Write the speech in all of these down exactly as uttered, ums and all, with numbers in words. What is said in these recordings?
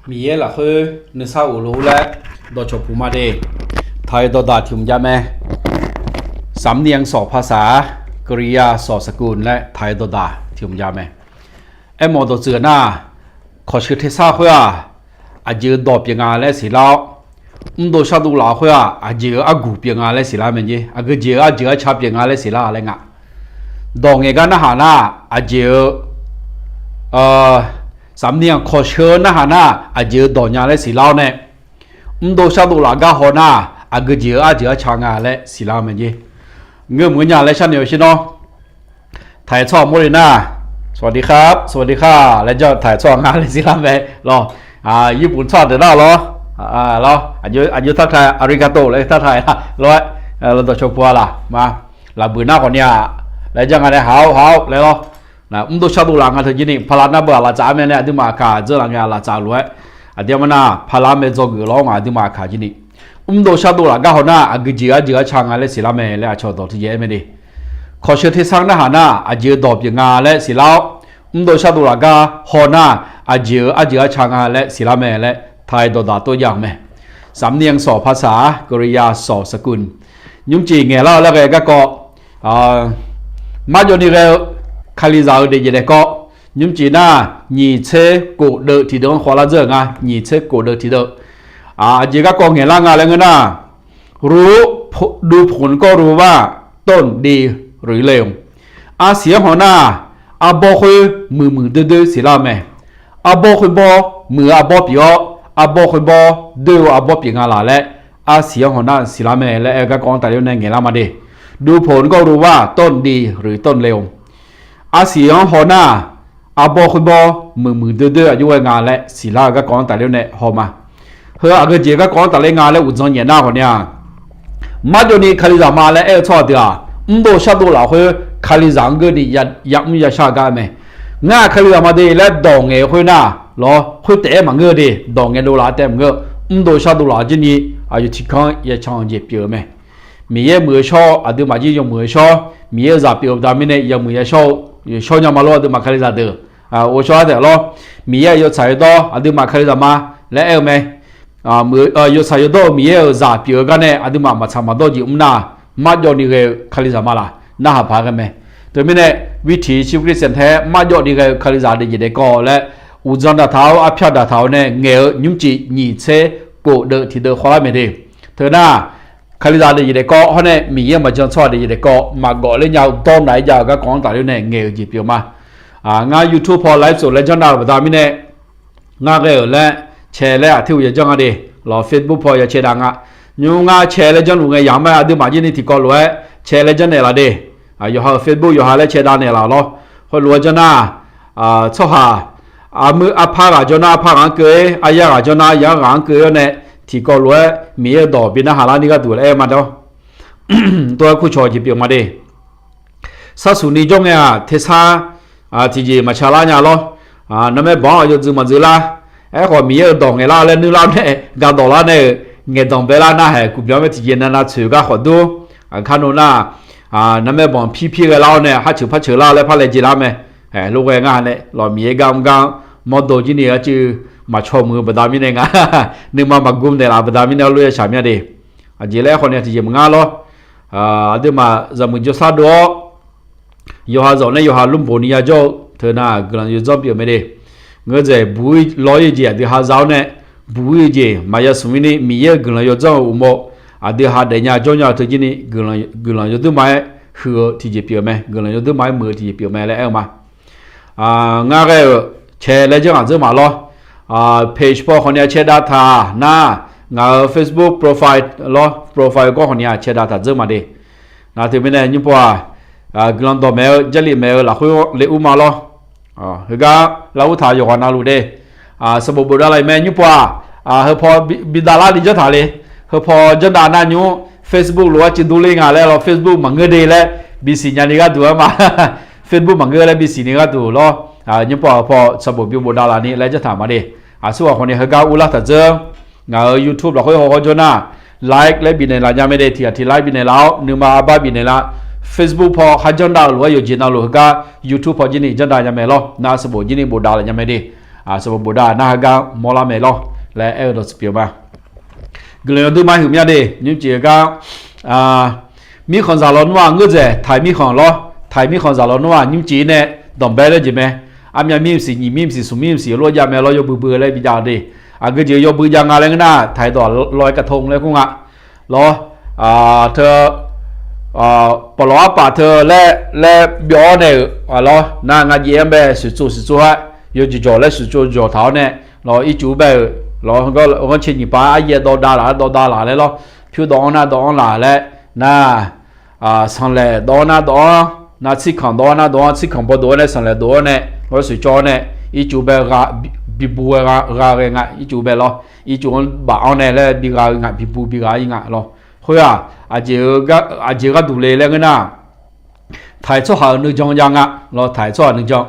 Miqyaer lafkhoer nuisar of lof-ur laer dawqcawq puq ma de. Taq-eu dawqdaq tiq hmq jav mae. สำเนียง สอบภาษา กริยา สอบสกุล laer taq-eu dawqdaq tiq hmq jav mae. Aermawf dawqtsuif nar, kawqsheu tersar khoer-aq, aqjeq-eu dawq pyeuf nga laer siqlar-awr, mrdov shardov laf khoer-aq, aqjeq-eu arguq pyeuf nga laer siqlar mae jer. Aqgeujeq-eu arjeuq arca pyeuf nga laer siqlar laer nga. Dawq ngaeq gar narhaq nar, aqjeq-eu สำเนียง kawqsheu-eu narhaq nar, aqjeq-eu dawq nya laer siqlar-awr nae, mrdov shardov laf gar haw nar, aqgeujeq-eu arjeuq arca nga laer siqlar mae jer. Ngeur mq-eu nya laer sharnoeq-eu shir nawr, taq-aer tsawrhaq mawrle nar, สวัสดีครับ สวัสดีค่ะ laer janr-eu taq-aer tsawrhaq nga laer siqlar mae lawr. Yirbuq tsawrhaq deuq nar lawr, lawr, aqjox tartaq arigato laer tartaq lawr-aer, dawqcawq puq-a laq ma. Laqbuiq nar khawf ni-aq, laer janr nga nae haq-awr haq-awr laer lawr. Mrdov shardov laf nga teu jir ni paqlaq nar beu-aq laftsaf-aer mae nae aqduimaf aqkaq dzeur laf ngae-a laftsaf lof-aer, aqdui-a ma nar paqlaq-anr mae dzawgeuf lawr nga aqduimaf aqkaq jir ni. Mrdov shardov laf gar haw nar aqgeujeq arjeuq arca nga laer siqlar mae laer aqcawq dawq tiqjeq-aer mae de. Kawqsheu tersar narhaq nar aqjeq-eu dawq pyeuf nga laer siqlar-awr, mrdov shardov laf gar haw nar aqjeq-eu arjeuq arca nga laer siqlar mae laer taq-aer dawqdaq tov jav-euq mae. สำเนียง สอบภาษา กริยา สอบสกุล nymrcif ngaeqlar-eu laer ghae garkawv, marjawv ni ghae-eu kalizaq-eu daefjeq daefkawv, nymrcif nar nyiq tser kof deuv tiqdeuv-anr khawvlar dzeur-euq nga. Nyiq tser kof deuv tiqdeuv, aqjeq garkawv ngaeqlar nga laer ngeur nar, รู้ ดูผลก็รู้ว่าต้นดีหรือเลว arsiq-anr haw nar, arbawr khoer muiqmuiq doerdoer siqlar-eu mae. Arbawr khoerbawr muiq-eu arbawr pyeuf-awr, arbawr khoerbawr doer-eu arbawr pyeuf nga laq laer, arsiq-anr haw nar siqlar mae laer aer-eu garkawv-anr tafler-awr nae ngaeqlar ma de. ดูผลก็รู้ว่าต้นดีหรือต้นเลว arsiq-anr haw nar, arbawr khoerbawr muiqmuiq doerdoer aqjox ghae nga laer siqlar-eu garkawv-anr tafler-awr nae haw ma. Heu aqgeujeq garkawv-anr tafler nga laer uqdzan nyaef nar khawf ni-aq, marjawv ni kalizaq ma laer aer-eu tsawrhaq deuq-aq, mrdov shardov lafkhoer kalizaq-anr geur ni yamr yashar-eu gar mae. Ngar kalizaq ma de laer dawq ngaeq-eu khoer nar lawr, khoertaef-aer maqngeur-eu de, dawq ngaeqdov laf-a taef maqngeur. Mrdov shardov laf jir ni aqyawf tiqkanr-anr yacan-eu jeq pyeuf-eu mae. Miqyaer muiq-eu shawr-eu aqduimaf jir yawmuiq-eu shawr, Miqyaer-euq zaq pyeuf-eu baqda mirnae yawmuiq yashawr-eu shawr nya ma lor aqduimaf kalizaq deuq. Ghovshaw-aer taef lawr, Miqyaer-euq yawtsaq yawdawr aqduimaf kalizaq ma laer aer-eu mae. Yawtsaq yawdawr-eu Miqyaer-euq zaq pyeuf-eu gar nae aqduimaf maqtsaq maqdawr jeq mr nar, marjawv ni ghae-eu kalizaq ma laq narhaq paq ghae mae. Teumirnae, วิถีชีวิตคริสเตียนแท้ marjawv ni ghae-eu kalizaq daefjeq daefkawv laer, uqdzan daqtaq-awr arpyar daqtaq-awr nae ngaeq-eu nymrcif nyiq tser kof deuv tiqdeuv khawvlar mae de. Teu nar, kalizaq daefjeq daefkawv hawr nae Miqyaer maqjan tsawrhaq daefjeq daefkawv maqgawf ler nya-eu dawr naf-aer jav-eu garkawv-anr tafler-awr nae ngaeq-eu jeq pyeuf ma. Ngar YouTube paw ไลฟ์สด laer janr nar-eu baqda mirnae, ngar ghae-euq laer cae laer aqtir uq ya janr nga de. Lawq, Facebook paw ya cae dav nga. Nymr ngar cae laer janrluf ngae yamq-aer aqduimaf jir ni tiqkawv lof-aer cae laer janrnaeq laf de. Yawqha-euq Facebook yawqha laer cae dav naeq laf lawr. Khoerlof-aer janr nar, tsawrhaq armuir arpar ghaq jawr nar arpar ghaq-anr keuv-ir, aryar ghaq jawr nar aryar ghaq-anr keuv-ir-awr nae, tiqkawv lof-aer Miqyaer-euq dawq bi narhaq larni gharduq laer aer ma dawr. Tov-aer kurcawq jeq pyeuf ma de. Sharsuq ni jawr ngae-aq tersar tiqjeq maqca lar nya lawr. Narmaer banq-anr aqyawf dzuif maqdzuif lar. Aerkhawf Miqyaer-euq dawq ngaeqlar laer nuirlar nae, gardawq lar nae-euq ngaeqdanq baelar narhaq kuqbyan mae tiqjeq navnav tsoeq gar khawf dur. Kar nov nar, narmaer banq pirpir ghae lar-awr nae harceuq par ceuq lar laer par laejae lar mae. Lof ghae ngar nae lawq, Miqyaer gar mr gar-anr mawrdo jir ni arcuiv maqcaw muiq-eu baqda mirnae nga, nuima maqgum naeqlaf baqda mirnae arlof ya shaq mya de. Aqjeq laer aerkhawf ni tiqjeq maqngar lawr. Aqduimaf zaqmuiq jawrsar dov-awr, yawqha zawq nae yawqha lmrboq ni yajawr-eu teu nar guiqlanq yawdzanr pyeuf mae de. Ngeur dzaeq buq-ir lawr-ir jeq aqdui ha za-awr nae, buq-ir jeq maqya smq-ir ni Miqyaer-euq guiqlanq yawdzanr-euq uqmov, aqdui ha daefnya jawrnya-eu teu jir ni guiqlanq yawduir ma-aer huiq-eu tiqjeq pyeuf mae, guiqlanq yawduir ma-aer muiq-eu tiqjeq pyeuf mae laer aer-eu ma. Ngar ghae-euq cae laer janr ghaq dzeur maq lawr. Page paw khawf ni-a cae dav taq nar, ngaq-euq Facebook profile lawr, profile gawr khawf ni-a cae dav taq dzeur ma de. Nar teumirnae nymr paw-aq, guiqlanq dawqmaeq-eu jarlif maeq-eu lafkhoer le ur ma lawr. Heugar lar ur taq yawqghaq navluf de. Sanqbof bofdav laf-iq mae nymr paw-aq, heu paw bi dav lar ni janr taq le. Heu paw janr dav nar nymr Facebook lof-aer civ dur ler nga laer lawr, Facebook maqngeur de laer bisiq nya ni gharduq-aer ma. Facebook maqngeur laer bisiq ni gharduq lawr. Nymr paw heu paw sanqbof bi bofdav laf ni laer janr taq ma de. Aqsur ghaq khawf ni heugar urlar taq dzeur. Ngaq-euq YouTube lafkhoer hawkhawr jawr nar, like laer bifnaeq laf nya mae de, tiq ghaq tiq like bifnaeq laf-awr nuima arbar bifnaeq laf. Facebook paw kharjanr dav-eu lof-aer yawqjeq navluf heugar YouTube paw jir ni janr dav nya mae lawr, nar sanqbof jir ni bofdav laf nya mae de. sanqbof bofdav narhaq gar mawrlar mae lawr laer aer-eu dawqtsuif pyeuf ma. Guiqlanq yawdui ma huiq mya de, nymrcif-eu gar, mirkhanqzaq lawnmr-aq ngeur dzaeq taiq mirkhanq lawr, taiq mirkhanqzaq lawnmr-aq nymrcif nae danqbae laer jeq mae. Armyav mir mqsiq, nyiq mir mqsiq, smq mir mqsiq lof-aer jav mae lawr, yawbui bui laer bijav-eu de. Aqgeu jeq yawbui jav nga laer ngeur nar, taiq dawq ลอยกระทง laer kur nga lawr. Teu, pawqlawq arpaf teu laer, laer byov-awr nae-euq lawr, nar nga jaev-anr bae suiqtsov suiqtsov-aer, yawjeq jawq laer suiqtsov jawq taq-awr nae lawr, ircuf bae-euq lawr, ghanrcae nyiq pav aryaev dawv dav laf-aer dawv dav laf laer lawr, pyur dawv-anr nar dawv-anr laf laer nar, sanqlaeq dawv-anr nar dawv-anr, nar tsirkanq dawv-anr nar dawv-anr, tsirkanq bawdof-awr nae sanqlaeq dof-awr nae, lawr suiqcawv-awr nae, ircuf bae bibu-aer gha ghae nga, ircuf bae lawr, ircuf-anr baf-anr nae laer bi gha-eu nga, bibu bi gha-ir nga lawr. Khoer-aq, aqjeq gharduq le laer ngeur nar, taiq tsawrhaq-euq nuijan jav nga lawr, taiq tsawrhaq nuijan.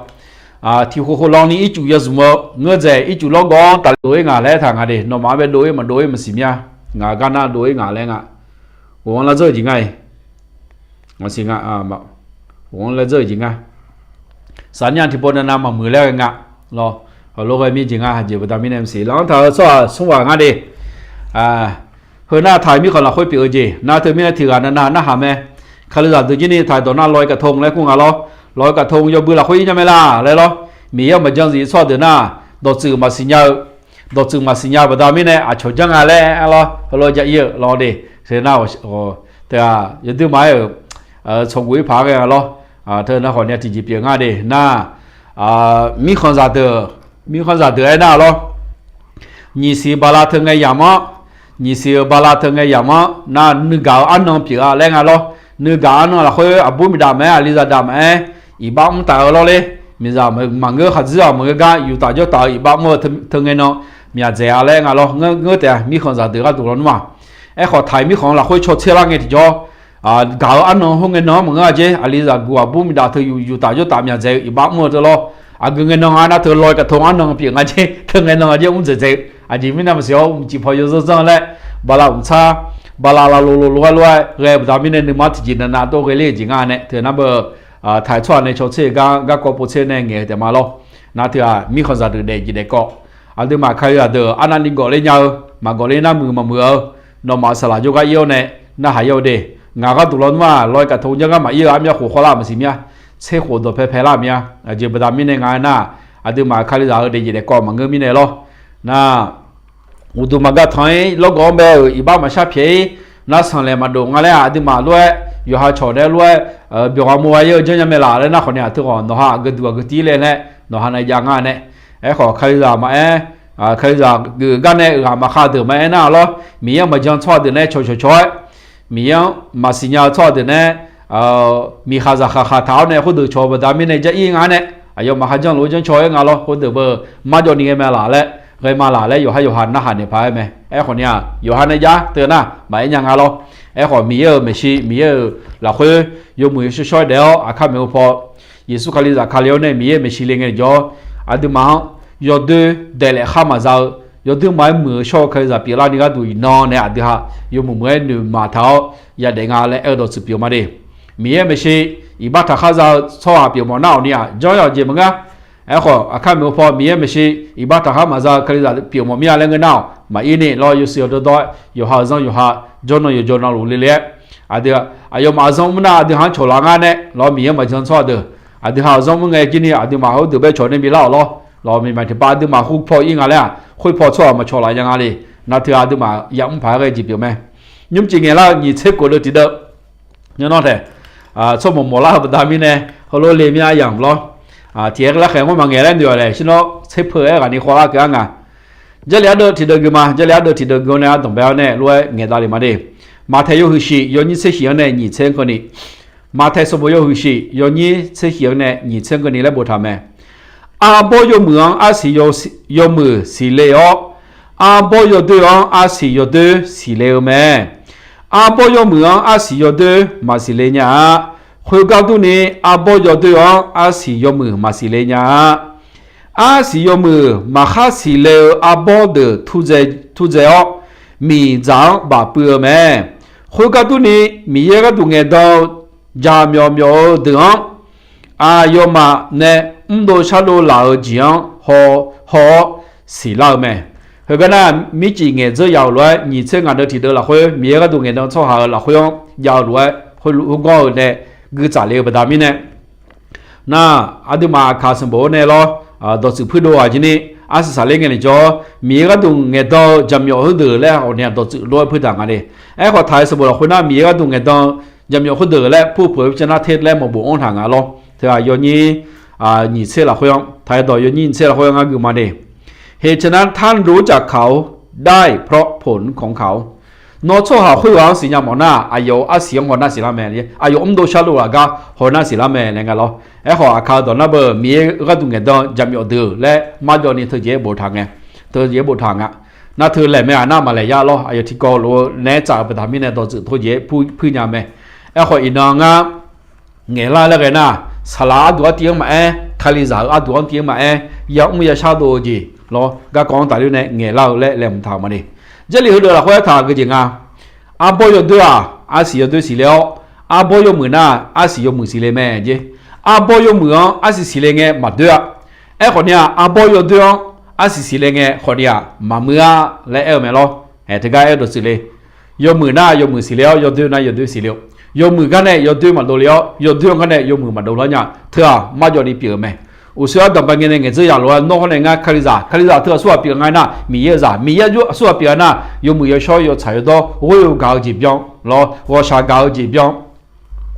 Tiq khof khof lawni ircuf yawzmq-eu ngeur dzaeq, ircuf lawrgawv-anr tafle dov-ir nga laer aertaq nga de. Nawmaf-anr bae dov-ir maqdov-ir maqsiq mya. Ngaq-euq gar nar dov-ir nga laer nga. Ghawqanr lar dzeur-eu jeq nga-iq. Ngaq siq nga, ghawqanr lar dzeur-eu jeq nga. Saqnyir-aq tiqpov navnav maqmuiq laer ghae nga lawr. Hawq lof ghae mir jeq nga, aqjeq baqda mirnae maqsiq. Lanr taq-eu tsawrhaq smr ghaq ngar de. Heu nar taiq mirkhanq lafkhoer pyeuf-eu jeq nar, teumirnae tiq ghaq navnav narhaq mae. Kalizaq deuq jir ni taiq dawq nar ลอยกระทง laer kur nga lawr. ลอยกระทง yawbui lafkhoer ir nya mae la laer lawr. Miqyaer-anr maqjan zif tsawrhaq deuq nar, dawqtsuif maqsiq nya-eu, dawqtsuif maqsiq nya-eu baqda mirnae aqcawq janr nga laer lawr, heulof-aer ja ir-eu lawr de. Teu nar, teu-aq yawduimaf-aer-euq tsawqguf-ir paq-aer ghae nga lawr. Teu nar khawf ni-a tiqjeq pyeuf nga de nar, mirkhanqzaq deuq, mirkhanqzaq deuq aernar lawr. Nyiq siq-eu bala teu ngae yamq-anr, nyiq siq-eu bala teu ngae yamq-anr nar, nuigaq-eu arnan pyeuf-a laer nga lawr. Nuigaq arnan lafkhoer aqbur miqdaq maqaer, aqlizaq daq maqaer, iqbax mr taf-eu lawr ler. Miqzaq maqngeur, khaqdzerzaq maqngeur gar, yuftaf jawrtaf-eu iqbax mr-eu teu ngae nan myaq dzaeq-a laer nga lawr. Ngeur taef-a, mirkhanqzaq deuq gharduq lawnmr-aq. Aerkhawf taiq mirkhanq lafkhoer caw tser lar ngae tiqjawr, gaq-eu arnan khoer ngae nan-anr maqngeur-a jer, aqlizaq guq aqbur miqdaq teu yuf, yuftaf jawrtaf myaq dzaeq-eu iqbax mr-eu teu lawr. Aqgeu ngae nan-a nar teu ลอยกระทง arnan pyeuf nga jer, teu ngae nan-a jer mr dzaeq dzaeq-eu. Aqjeq mirnae maqsiq-awr, mqcif paw yawzanr zanr laer, bala mqtsar, bala lavlov lov lof-aer lof-aer ghae-eu baqda mirnae nuima tiqjeq navnav dov ghae ler-eu jeq nga nae teu nar beu, taiq tsawrhaq nae caw tser-eu gar garkawv pov tser nae ngaeq-eu taef ma lawr. Nar teu-aq mirkhanqzaq deuq daef jeq daef kawv, aqduimaf kalizaq deuq arnavni gawq ler nya-eu, maqgawq ler nar muiq maqmuiq-eu, nawmaf-euq saqlaq jawrgar ir-awr nae narhaq ya-eu de. Ngaq gharduq lawnmr-aq ลอยกระทง janr gar maqir-eu armyav khof khawvlar maqsiq mya. Tser khof dawqpae pae lar mya. Aqjeq baqda mirnae nga aernar, aqduimaf kalizaq-eu daef jeq daef kawv maqngeur mirnae lawr. Nar, uqduq maqgaq tanq-ir lawrgawv-anr bae-euq iqbax maqshar pyaeq-ir, nar sanqlaeq maqdov nga laer-aq aqduimaf lof-aer, yawqha cawq naeq-aer lof-aer, byawq ghaq mov gha-ir-eu janr nya mae laq laer nar khawf ni-aq teughaq nawqha aqgeu duq aqgeu tir laer laer nawqha nae jav nga nae. Aerkhawf kalizaq maqaer, kalizaq geuf gar nae ghaq maqkhav deuq maqaer nar lawr, Miqyaer-anr maqjan tsawrhaq deuq nae cawqcawq cawq-aer, Miqyaer-anr maqsiq nya-eu tsawrhaq deuq nae, miqkhaq zaqkhaq khaq taq-awr nae khoerdeuq cawq-eu baqda mirnae jar ir nga nae, aqyawfmaf kharjanr lof-aer janr caw-aer nga lawr, khoerdeuq beu marjawv ni ghae ma laq laer, ghae ma laq laer yawqhar yawqha narhaq naeq paq-aer mae. Aerkhawf ni-aq yawqha nae jar teu nar maqaer nya nga lawr. Aerkhawf Miqyaer-euq maeqshi, Miqyaer-euq lafkhoer yawmuiq yawshawr shawr-aer daef-awr aqkar maeqhu paw Yeqsur Kalizaq Kali-awr nae Miqyaer maeqshi le ngaejawr, aqduimaf-anr yawdoer daeqlaef khar maqza-eu, yawdoer maqaer muiq-eu shawr-eu Kalizaq pyeuflarni gharduq iqnan nae aqdui ha yawmuiq muiq-aer noeqmaqtaq-awr yadaef nga laer aer-eu dawqtsuif pyeuf ma de. Miqyaer maeqshi iqbax taqkhar za-eu tsawrhaq pyeufmawf nar-awq ni-aq janr-awq jeq maqngeur. Aerkhawf aqkar maeqhu paw Miqyaer maeqshi iqbax taqkhar maqza-eu Kalizaq pyeufmawf mir-a laer ngeur nar-awq maqir ni lawr, yawshuif yawdawr dawr-aer yawqha-euq zanr yawqha jawrnan yawqjawr navluf le le-aer, aqdui aqyawfmaf-euq zanr mr nar aqdui ha-anr cawq laf ngar nae lawr, Miqyaer maqjan tsawrhaq deuq aqdui ha-euq zanr mr ngae jir ni aqduimaf khoerdeuq bae cawq nae bi lar-awq lawr. Lawq, miqmaq tiqpav aqduimaf khoer paw ir nga laer-aq khoer paw tsawrhaq maqcawq laf nya nga le. Nar teu aqduimaf yamr paq-aer ghae jeq pyeuf mae. Nymrcif ngaeqlar-eu nyiq tser khof deuq tiqdeuv nyanr nawr taeq, tsawrmawq mawqlar-eu baqda mirnae heulof le mir-a yamq lawr. Tiq aer larkhaeq ngar maqngaeq laer noeq-awq laeq shir nawr tser peu-aer ghaq ni khawvlar keuv-a nga. Jarlif ardeuv tiqdeuv gui ma, jarlif ardeuv tiqdeuv gui-awr nae ardanqbae-awr nae lof-aer ngaeqdav le ma de. Maqtaeq yawhuiq shif yawnyir tser shif-anr nae nyiq tser-anr keuvni, Maqtaeq sanqbof yawhuiq shif yawnyir tser shif-anr nae nyiq tser-anr keuvni laer boftaq mae. Arbawr yawmuiq-anr arsiq yawmuiq siqle-awr, arbawr yawdoer-anr arsiq yawdoer siqle-eu mae. Arbawr yawmuiq-anr arsiq yawdoer maqsiq le nya-a. Khoergar durni, arbawr yawdoer-anr arsiq yawmuiq maqsiq le nya-a. Arsiq yawmuiq maqkhar siqle-eu arbawr deuq turdzae-awr, miqdzaq-anr bafpuiv-eu mae. Khoergar durni, Miqyaer gharduq ngaeqdan-eu jaqmyawf myawf-eu deuq-anr aqyawfmaf nae mrdov shardov laf-euq jeq-anr haw, haw-awr siqlar-eu mae. Heugar nar, mircif ngaeqdzeur ya-euq lof-aer nyiq tser ngaq deuv tiqdeuv lafkhoer Miqyaer gharduq ngaeqdan tsawrhaq-euq lafkhoer-anr jav-eu lof-aer, khoergawr-eu nae guitsaf le-eu baqda mirnae, nar, aqduimaf aqkaq sanqbof-awr nae lawr, dawqtsuif puirdov ghaq jir ni, arsiq saqler ngae naeq jawr-awr Miqyaer gharduq ngaeqdan-eu jaqmyawf khoerdeuq laer hawq ni-aq dawqtsuif lof-aer puirdaq nga le. Aerkhawf, taq-eu sanqbof lafkhoer nar, Miqyaer gharduq ngaeqdan-eu jaqmyawf khoerdeuq laer purpeuq-eu cannar ter laer maqbof-anr taq nga lawr. Teu-aq yawnyir nyiq tser lafkhoer-anr, taq-eu dawq yawnyir nyiq tser lafkhoer-anr ngar gui ma de. เหตุฉะนั้นท่านรู้จักเขาได้เพราะผลของเขา Nawr tsawrhaq khoerghaq-anr siqnya mawf nar, aqyawf-euq arsiq-anr hawnar siqlar mae. Aqyawf mrdov shardov laf gar hawnar siqlar mae laer nga lawr. Aerkhawf, aqkaq-eu dawq nar beu, Miqyaer gharduq ngaeqdan-eu jaqmyawf deuq laer marjawv ni teujeq-aer boftaq ngae, teujeq-aer boftaq nga. Nar teu laeq mae-aq nar maqlaeq yar lawr. Aqyawf tiqkawv lof-eu naeq-aer tsaf-eu baqda mirnae dawqtsuif teujeq-aer puir nya mae. Aerkhawf, iqnan ngar ngaeqlar laer ghae nar, saqlaq arduq artiv-anr maqaer, Kalizaq-euq arduq artiv-anr maqaer, yamr yashar dov-eu jeq lawr, garkawv-anr tafler nae ngaeqlar-eu laer laeqhmq taq-euq ma de. Jarlif heudeuq lafkhoer aertaq-euq jeq nga. Arbawr yawdoer-aq, arsiq yawdoer siqle-awr, arbawr yawmuiq nar, arsiq yawmuiq siqle mae jer. Arbawr yawmuiq-anr arsiq siqle ngae maqdoer-a. Aerkhawf ni-aq, arbawr yawdoer-anr arsiq siqle ngae khawf ni-aq, maqmuiq-a laer aer-eu mae lawr. Ae, teugar aer dawqtsuif le. Yawmuiq nar yawmuiq siqle-awr, yawdoer nar yawdoer siqle-eu. Yawmuiq gar nae yawdoer maqdov le-awr, yawdoer-anr gar nae yawmuiq maqdov lar nya. Teu-aq, marjawv ni pyeuf-eu mae. Uqshoe ardanqbae ngae nae ngaeqdzeur yaq lof-aer nawr hawr nae ngar Kalizaq, Kalizaq teu aqsurghaq pyeuf nga nar, Miqyaer-eu zaq, Miqyaer aqsurghaq pyeuf-a nar, yawmuiq yawshawr yawtsaq yawdawr ghoer-eu gaq-eu jeq byan lawr, ghawqshaq gaq-eu jeq byan.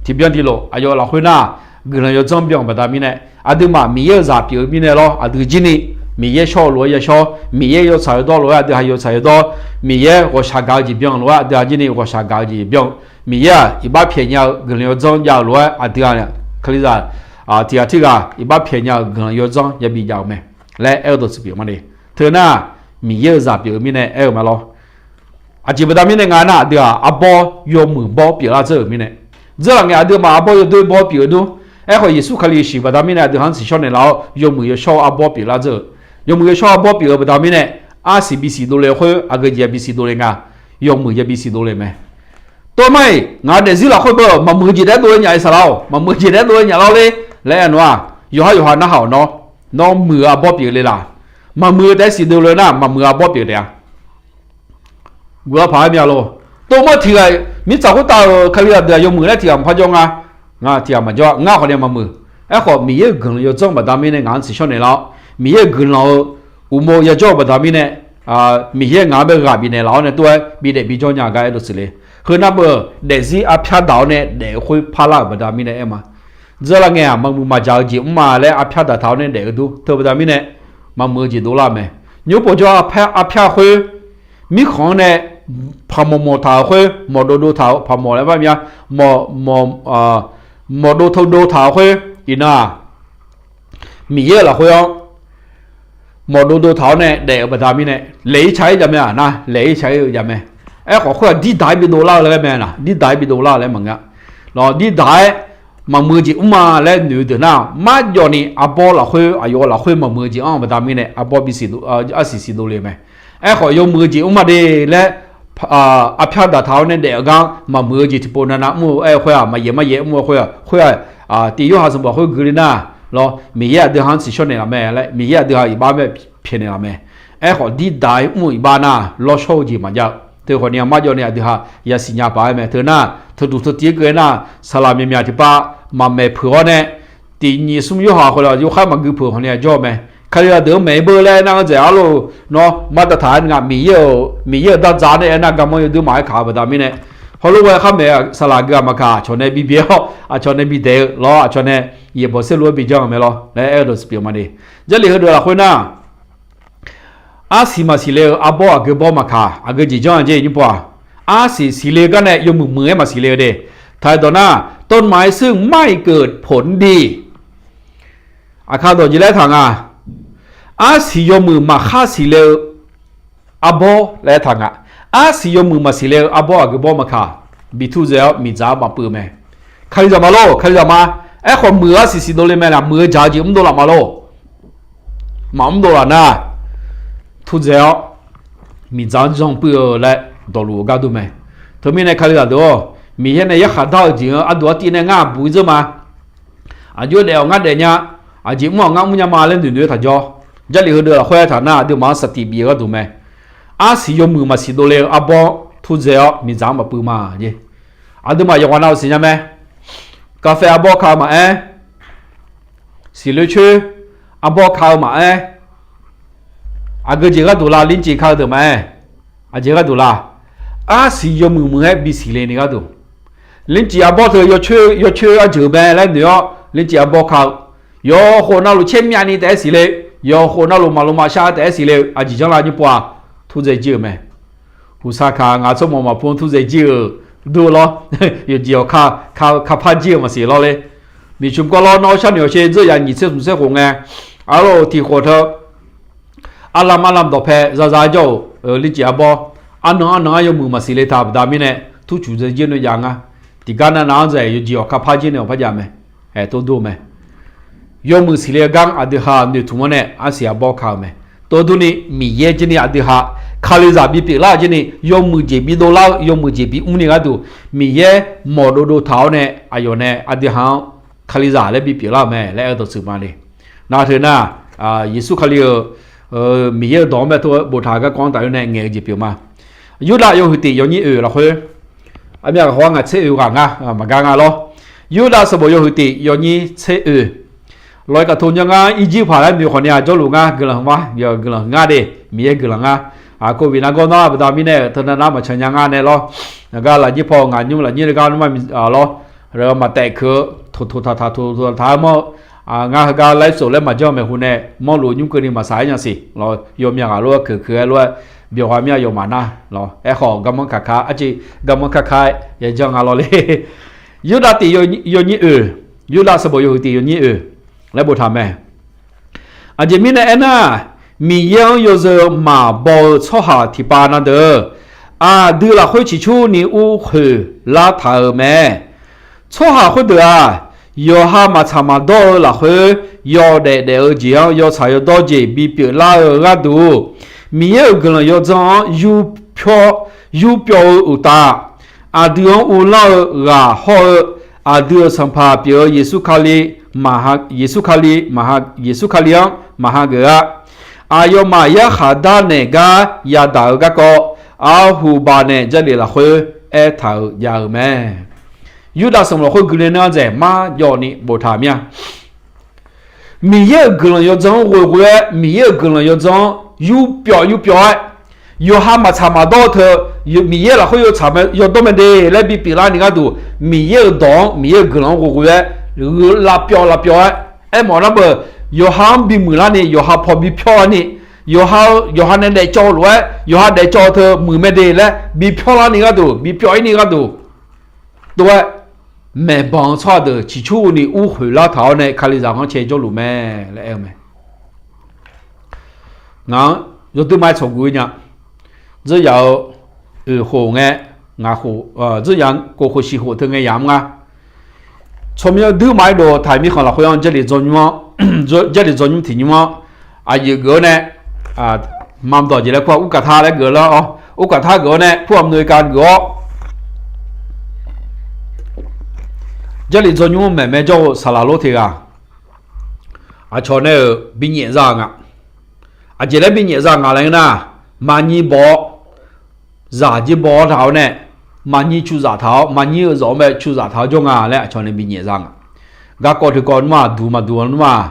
Tiqbyan tiqlof aqyawf lafkhoer nar, guiqlanq yawdzanr byan-euq baqda mirnae, aqduimaf Miqyaer-euq zaq pyeuf-eu mirnae lawr, aqdui jir ni Miqyaer shawr-eu lof-aer yashawr, Miqyaer yawtsaq yawdawr lof-aer aqdui ha yawtsaq yawdawr, Miqyaer ghawqshaq gaq-eu jeq byan lof-aer aqdui ha jir ni ghawqshaq gaq-eu jeq byan-eu, Miqyaer-aq iqbax pyaeq nya-eu guiqlanq yawdzanr jav-eu lof-aer aqdui ha, Kalizaq, tiqghaq tiqghaq iqbax pyaeq nya-eu guiqlanq yawdzanr yabi jav-eu mae laer aer-eu dawqtsuif pyeuf ma de. Teu nar, Miqyaer-euq zaq pyeuf-eu mirnae aer-eu ma lawr. Aqjeq baqda mirnae nga nar, aqdui-aq arbawr yawmuiq bawr pyeuflar dzeur-euq mirnae, dzeurlaf ngae aqduimaf arbawr yawdoer bawr pyeuf-eu dur. Aerkhawf, Yeqsur Kali shiq baqda mirnae aqdui ha-anr tsiqshawr naeqlaf-awr, yawmuiq yawshawr arbawr pyeuflar dzeur-euq. Yawmuiq yawshawr arbawr pyeuf-eu baqda mirnae, arsiq bisiq dovle khoer aqgeu jeq-a bisiq dovle nga. Yawmuiq ya bisiq dovle mae. Tov mar-iq, ngaq-euq daefzir lafkhoer beu maqmuiq-eu jeq taef-aer dovle nya-iq saqlaq-awq, maqmuiq-eu jeq taef-aer dovle nyaf lar ler laer aer nar-aq, yawqhar yawqha narhaq-awq nawr, nawr muiq-eu arbawr pyeuf le laq. Maqmuiq-eu taef-aer siq dovle nar, maqmuiq-eu arbawr pyeuf taef-a. Guiqlanq paq-aer mya lor. Tov mar tiq ghaq mirtsaq khoertav-euq Kalizaq deuq-aq yawmuiq laer tiq ghaq maqpar jawr nga. Ngar tiq ghaq maqjawr, ngar khawf ni maqmuiq. Aerkhawf, Miqyaer-euq guiqlanq yawdzanr baqda mirnae ngaq-anr tsiqshawr naeqlaf-awr, Miqyaer-euq guiqlanq-eu uqmov yajawr-eu baqda mirnae, Miqyaer ngaq-anr bae ghaq bifnaeq laf-awr nae tov-aer bidaef bijawr nya gar aer dawqtsuif le. Heu nar beu, daefzir arpyar daq-awr nae daef-eu khoer parlar-euq baqda mirnae aer ma. Dzeurlar ngae-aq, maqmuiq maqjaq-eu jeq mr ma laer arpyar daq taq-awr nae daef-eu dur teu baqda mirnae, maqmuiq-eu jeq dovlar-eu mae. Nymr povjawr arpyar khoer, mirkhanq-anr nae paqmawf mawf taq-euq khoer, mawf dov dov taq-euq paqmawf laer bar mya, mawf, mawf dov teu dov taq-euq khoer, iqnan-aq, Miqyaer-euq lafkhoer-anr mawf dov dov taq-awr nae daef-eu baqda mirnae, laeq-ir ca-ir jav mae-aq nar, laeq-ir ca-ir-eu jav mae. Aerkhawf khoer-aq dirdaq-aer bidov lar-eu laer mae-aq, dirdaq-aer bidov lar-eu laer maqngeur-a. Lawq, dirdaq-aer maqmuiq-eu jeq mr ma laer noeq-eu deuq nar, marjawv ni arbawr lafkhoer, aqyawf lafkhoer maqmuiq-eu jeq anr-eu baqda mirnae, arbawr bisiq, arsiq siq dovle-eu mae. Aerkhawf yawmuiq-eu jeq mr ma de laer, arpyar daq taq-awr nae daef-eu gar maqmuiq-eu jeq tiqpov navnav mr-eu aer-eu khoer-aq, maqyaef maryaef mr-eu khoer-aq, khoer-aq, tiq Yorhaq sanqbof khoer gui le nar, lawq, Miqyaer aqdui ha-anr tsiqshawr naeqlaf mae laer, Miqyaer aqdui ha iqbax mae pyaeqnaeq laf mae. Aerkhawf dirdaq-aer mr-eu iqbax nar, lawrshawr-eu jeq maqjav-eu. Teu khawf ni-a marjawv ni aqdui ha yasiq nya paq-aer mae. Teu nar, teuduq teutiv-aer keuv-aer nar, saqlaq myaqmyaq tiqpav maqmaeq peuq-awr nae, tiq nyiq smr Yorhaq khoerlof-aer yawkhaer maqgui peuq khawf ni-a jawr-eu mae. Kalizaq deuq-anr maeq-aer beu laer aernar-anr dzaeq arlof, nawr martaq taq-aer nga, Miqyaer-euq, Miqyaer-euq dardzaq nae aernar garmanr yawdui maqaer kaq-eu baqda mirnae, heulof ghae khar maeq-eu saqlaq gui-aq maqkaq, aqcawq nae bibyaer-awr aqcawq nae bidaeq-eu lawr, aqcawq nae yaeqbawq saerlu-aer bijanr-eu mae lawr laer aer-eu dawqtsuif pyeuf ma de. Jarlif heudeuq lafkhoer nar, arsiq maqsiq le-eu arbawr aqgeu bawr maqkaq, aqgeu jeq janr-a jeq nymr pov-aq, arsiq siqle gar nae yawmuiq muiq-aer maqsiq le-eu de. Taq-eu dawq nar, ต้นไม้ซึ่งไม่เกิดผลดี Aqkar dawq jeq laer taq nga. Arsiq yawmuiq maqkhar siqle-eu arbawr laer taq nga. Arsiq yawmuiq maqsiq le-eu arbawr aqgeu bawr maqkaq, bi tur dzae-awr miqdzaq-anr maqpuiv-eu mae. Kalizaq ma lor, Kalizaq ma. Aerkhawf muiq-eu arsiq siqdov le mae laq, muiq-eu dzaq-eu jeq mrdov laf ma lor. Maqmrdov laf nar, tur dzae-awr miqdzaq-anr janr puiv-eu laer dawqluf-eu gar dur mae. Teumirnae Kalizaq deuq-awr, Miqyaer nae yarkhaq dar-eu jeq-anr ardov artiv nae ngar buq-ir dzeur ma. Aqjox daef-awq ngar daefnya. Aqjeq mr-awq ngar mr nya ma laer noeqnoeq-aer taq jawr. Jarlif heudeuq lafkhoer taq nar aqduimaf-anr saqtiq bif-eu gharduq mae. Arsiq yawmuiq maqsiq dovle-eu arbawr turzae-awr miqdzaq-anr maqpuiv ma jeq. Aqduimaf yawqghaq nav-euq siqnya mae. Kaqfae arbawr ka-eu maqaer, siqloer coer arbawr ka-eu maqaer, aqgeu jeq gharduq la, lercif ka-eu deuq maqaer, aqjeq gharduq la, arsiq yawmuiq muiq-aer bisiq le ni gharduq, lercif arbawr teu yawcoer arjeuq mae laer noeq-awr lercif arbawr ka-eu, yawkhof navluf caer myavni taef-aer siqle, yawkhof navluf maqlo maqshar taef-aer siqle-eu aqjeq janr la nymr pov-aq, turzae jir-euq mae. Huqsaqkaq ngaq tsawrmawq maqpov turzae jir-euq dur-eu lawr. Yawqjeq yawq kapar jir-eu maqsiq lawr ler. Miqcmq kawv lawr nawr sharnoeq-awq sher dzeur yaf nyiq tser smq tser khof ngae, arlawr-euq tiq khof teu arlam arlam dawqpae zaza jawr-euq lercif arbawr, arnan arnan-anr yawmuiq maqsiq le taq baqda mirnae, turcuf dzae jir noeq jav nga. Tiqgar nav nav-anr dzaeq yawqjeq yawq kapar jir nae awq par jav mae. Aer, tov dur-eu mae. Yawmuiq siqle-eu gar aqdui ha noeqtmq-anr nae arsiq arbawr ka-eu mae. Tov durni Miqyaer jir ni aqdui ha Kalizaq bipyeuf lar-eu jir ni yawmuiq jeq bidov lar-eu yawmuiq jeq bimr ni gharduq, Miqyaer mawq dovdov taq-awr nae aqyawf nae aqdui ha-anr Kalizaq laer bipyeuf lar-euq mae laer aer-eu dawqtsuif ma le. Nar teu nar, Yeqsur Kali-euq Miqyaer-euq dawq-anr bae tov-aer boftaq-euq garkawv-anr taf-awr nae ngaeq-eu jeq pyeuf ma. Yurdav yawhuiq tif yawnyir oeq lafkhoer, aqmyav ghaq khawf-anr ngaq tser oeq ghaq ngar maqgar nga lawr. Yurdav sanqbof yawhuiq tif yawnyir tser oeq, lawq-iq kaqto nya ngar Irjirpaq laer noeq khawf ni-aq jawrluf ngar guiqlanq ma, guiqlanq ngar de, Miqyaer guiqlanq ngar. Covid nargawr nar baqda mirnae-euq teunav nar maqcan nya ngar nae lawr. Aqgar lafnyir paw ngaq nymr lafnyir gar nmr ma lawr. Maqtaef keuq-eu toqtoq taqtaq toqtoq taqtaq-aer mawr-eu, ngar heugar laer tsof laer maqjanr maeqhu nae mawrluf nymr keuvni maqsaq-aer nya siq lawr. Yawmya ghaq lof-aer keuq keuq-aer lof-aer byawq ha mir-a yawmaf nar lawr. Aerkhawf garmanr kaka arciv garmanr kaka-aer yajanr nga lawr le. Yurdav tif yawnyir oeq, Yurdav sanqbof yawhuiq tif yawnyir oeq laer boftaq mae. Aqjeq mirnae aernar, Miqyaer-anr yawzeu maqbaw-eu tsawrhaq tiqpav na deuq, aqdui lafkhoer ciqcurni ur khoeq lartaq-euq mae. Tsawrhaq khoerdeuq-aq, yawqha maqtsaq maqdawr-eu lafkhoer yawdaef daef-eu jeq-anr yawtsaq yawdawr jeq bipyeuf lar-eu gharduq, Miqyaer-euq guiqlanq yawdzanr-anr yurpyawv-eu uqtaf, aqdui-anr uvlanr-eu ghaq hawr-eu, aqdui-euq Sanqpaq pyeuf-eu Yeqsur Kali, Yeqsur Kali, Yeqsur Kali-anr maqha geuf-a. Aqyawfmaf yarkhaq darnaeq gar yadaq-eu garkawv, arhuba nae Jarlif lafkhoer aertaq-euq jav-eu mae. Yurdav sanqbof lafkhoer guiqlanq nar-anr dzaeq marjawvni boftaq mir-a. Miqyaer-euq guiqlanq yawdzanr-anr ghoeghoe-aer, Miqyaer-euq guiqlanq yawdzanr-anr yurpyawv yurpyawv-aer, yawqha maqtsaq maqdawr-eu teu, Miqyaer lafkhoer yawtsaq yawdawr mae de laer bipyeuf larni gharduq, Miqyaer-euq dawq-anr Miqyaer-euq guiqlanq-anr ghoeghoe-aer, lavpyawv lavpyawv-aer, aermawf nar beuq, yawqha-anr bimuiq larni yawqha paw bipyawr larni, yawqha-eu yawqha nae daefcawv-eu lof-aer yawqha daefcawv-eu teu muiq mae de laer bipyawr larni gharduq bipyawv-ir ni gharduq, tov-aer maeqbanq-eu tsawrhaq deuq ciqcurni ur khoeq lartaq-awr nae Kalizaq ghanrcae jawrluf mae laer aer-eu mae. Ngaq-anr yawdui ma-aer tsawqguq-ir nya. Dzerzaq-eu oeq khof ngae, ngaq khof, dzerzaq-anr kof khof shiq khof teu ngae yamq nga. Tsawrmyanr dui ma-aer dov taq-euq mirkhanq lafkhoer-anr Jarlif dzawrnymr-anr, Jarlif dzawrnymr tiq nymr-anr aqyuif geuf-awr nae, mamdawq jeq laer kur-aq, urkaqtar laer geuf lar-awr, urkaqtar geuf-awr nae kur-aq, mqnoeq kav geuf-awr, Jarlif dzawrnymr maeqmae jawr-eu saqlaq lor teq ghaq, aqcawq nae-euq binyaef za nga. Aqjeq laer binyaef za nga laer nar, maqnyir baw-awr, zaq jir baw-awr taq-awr nae, maqnyir cuzaq taq-awr, maqnyir-eu zawq-anr bae cuzaq taq-awr jawr nga laer aqcawq nae binyaef za nga. Garkawv teukawv nmr-aq, duq maqduq-eu nmr-aq,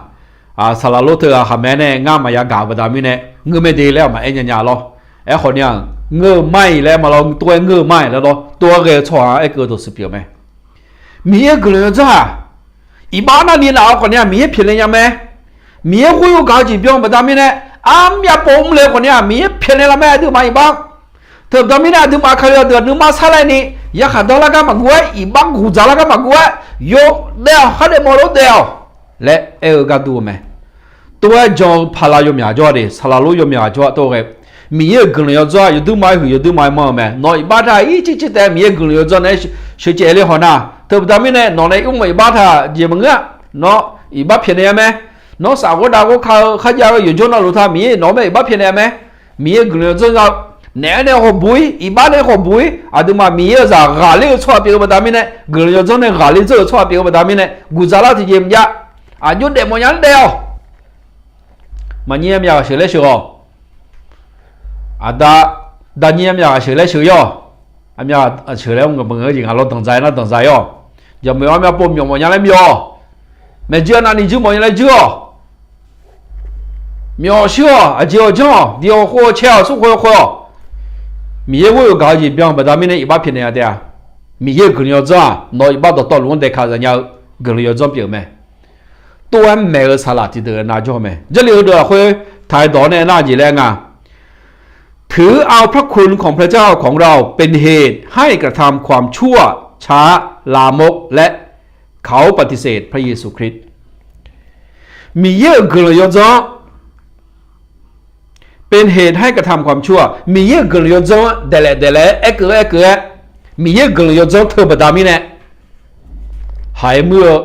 saqlaq lor teu ghaq khaqmae nae ngar maqya gaq-eu baqda mirnae, ngeur mae de laer aqmaq aer nya nya lawr. Aerkhawf ni-aq, ngeur-eu mar-iq laer ma lawr, tov-aer ngeur-eu mar-iq laer lawr, tov-aer ghae-eu tsawrhaq-anr aer keuv-eu dawqtsuif pyeuf mae. Miqyaer-euq guiqlanq yawdzanr-aq, iqbax nar ni naf-eu khawf ni-aq Miqyaer pyaeqnaeq nya mae. Miqyaer khoer yawgaq-eu jeq byan-eu baqda mirnae, armyav pov mr le-eu khawf ni-aq Miqyaer pyaeqnaeq laf mae aqduimaf iqbax. Teubaqda mirnae aqduimaf Kalizaq deuq nuima sarlaer ni, yarkhaq dawr lar gar maqguv-aer, iqbax guqdzaq lar gar maqguv-aer, yawdaef-awq, khardaef mawf lof daef-awq laer aer-eu gar dur-eu mae. Tov-aer jan-eu paqlav yawmyaq jawr-a de, saqlaq lor yawmyaq jawr-a tov ghae. Miqyaer-euq guiqlanq yawdzanr-aq yawduir ma-aer huiq yawduir ma-aer manr-eu mae. Nawq iqbax ta ircir cir taef Miqyaer-euq guiqlanq yawdzanr nae aer sheuqcaev le haw nar, teubaqda mirnae nawq nae mr-eu iqbax ta jeq maqngeur-a. Nawr iqbax pyaeqnaeq-a mae. Nawr saf ghawrdav ghawrka-eu kharjav-eu yawqjawr navluf ta Miqyaer nawq-anr bae iqbax pyaeqnaeq-a mae. Miqyaer-euq guiqlanq yawdzanr za-eu naeq-aer nae khawf buq-ir, iqbax nae khawf buq-ir, aqduimaf Miqyaer-euq zaq ghaqler-eu tsawrhaq pyeuf-eu baqda mirnae, guiqlanq yawdzanr nae ghaqler dzeur-euq tsawrhaq pyeuf-eu baqda mirnae, guqdzaq lar tiqjeq maqjav. Aqjox daef mawf nya-anr daef-awq. Maqnyir armyav ghaq sheuq laer sheuq-awq. Aqda, daqnyir armyav ghaq sheuq laer sheuq-awq. Armyav ghaq sheuq laer-anr ngaq maqngeur-eu jeq ngaq lawr danqdzaq-aer nar danqdzaq-ir-awq. Jaqmyawf armyav pov myawf mawf nya laer myawf-awq. Maeqjir-anr navni jir mawf nya laer jir-awq. Myawf shuir-awq, aqjeq-awq janr-awq, diq-awq khoer-awq caer-awq smrkhoer-awq khoer-awq. Miqyaer ghoer-eu gaq-eu jeq byan-eu baqda mirnae iqbax pyaeqnaeq-a taef-a. Miqyaer-euq guiqlanq yawdzanr-aq nawq-eu iqbax dawqtawvluf-anr daekaq zaqnya-eu guiqlanq yawdzanr pyeuf-eu mae. Tov-aer maeq-eu saqlaq tiqdeuq nav jawr-eu mae. Jarlif heudeuq lafkhoer taq-aer dawq-awr nae nar jeq laer nga. ถือเอาพระคุณของพระเจ้าของเราเป็นเหตุให้กระทำความชั่ว ช้า ลามก และเขาปฏิเสธพระเยซูคริสต์ Miqyaer-euq guiqlanq yawdzanr-anr เป็นเหตุให้กระทำความชั่ว Miqyaer-euq guiqlanq yawdzanr-anr daeqlaef daeqlaef-aer aerkeuv aerkeuv-aer, Miqyaer-euq guiqlanq yawdzanr teu baqda mirnae, haiq-aer muir-eu,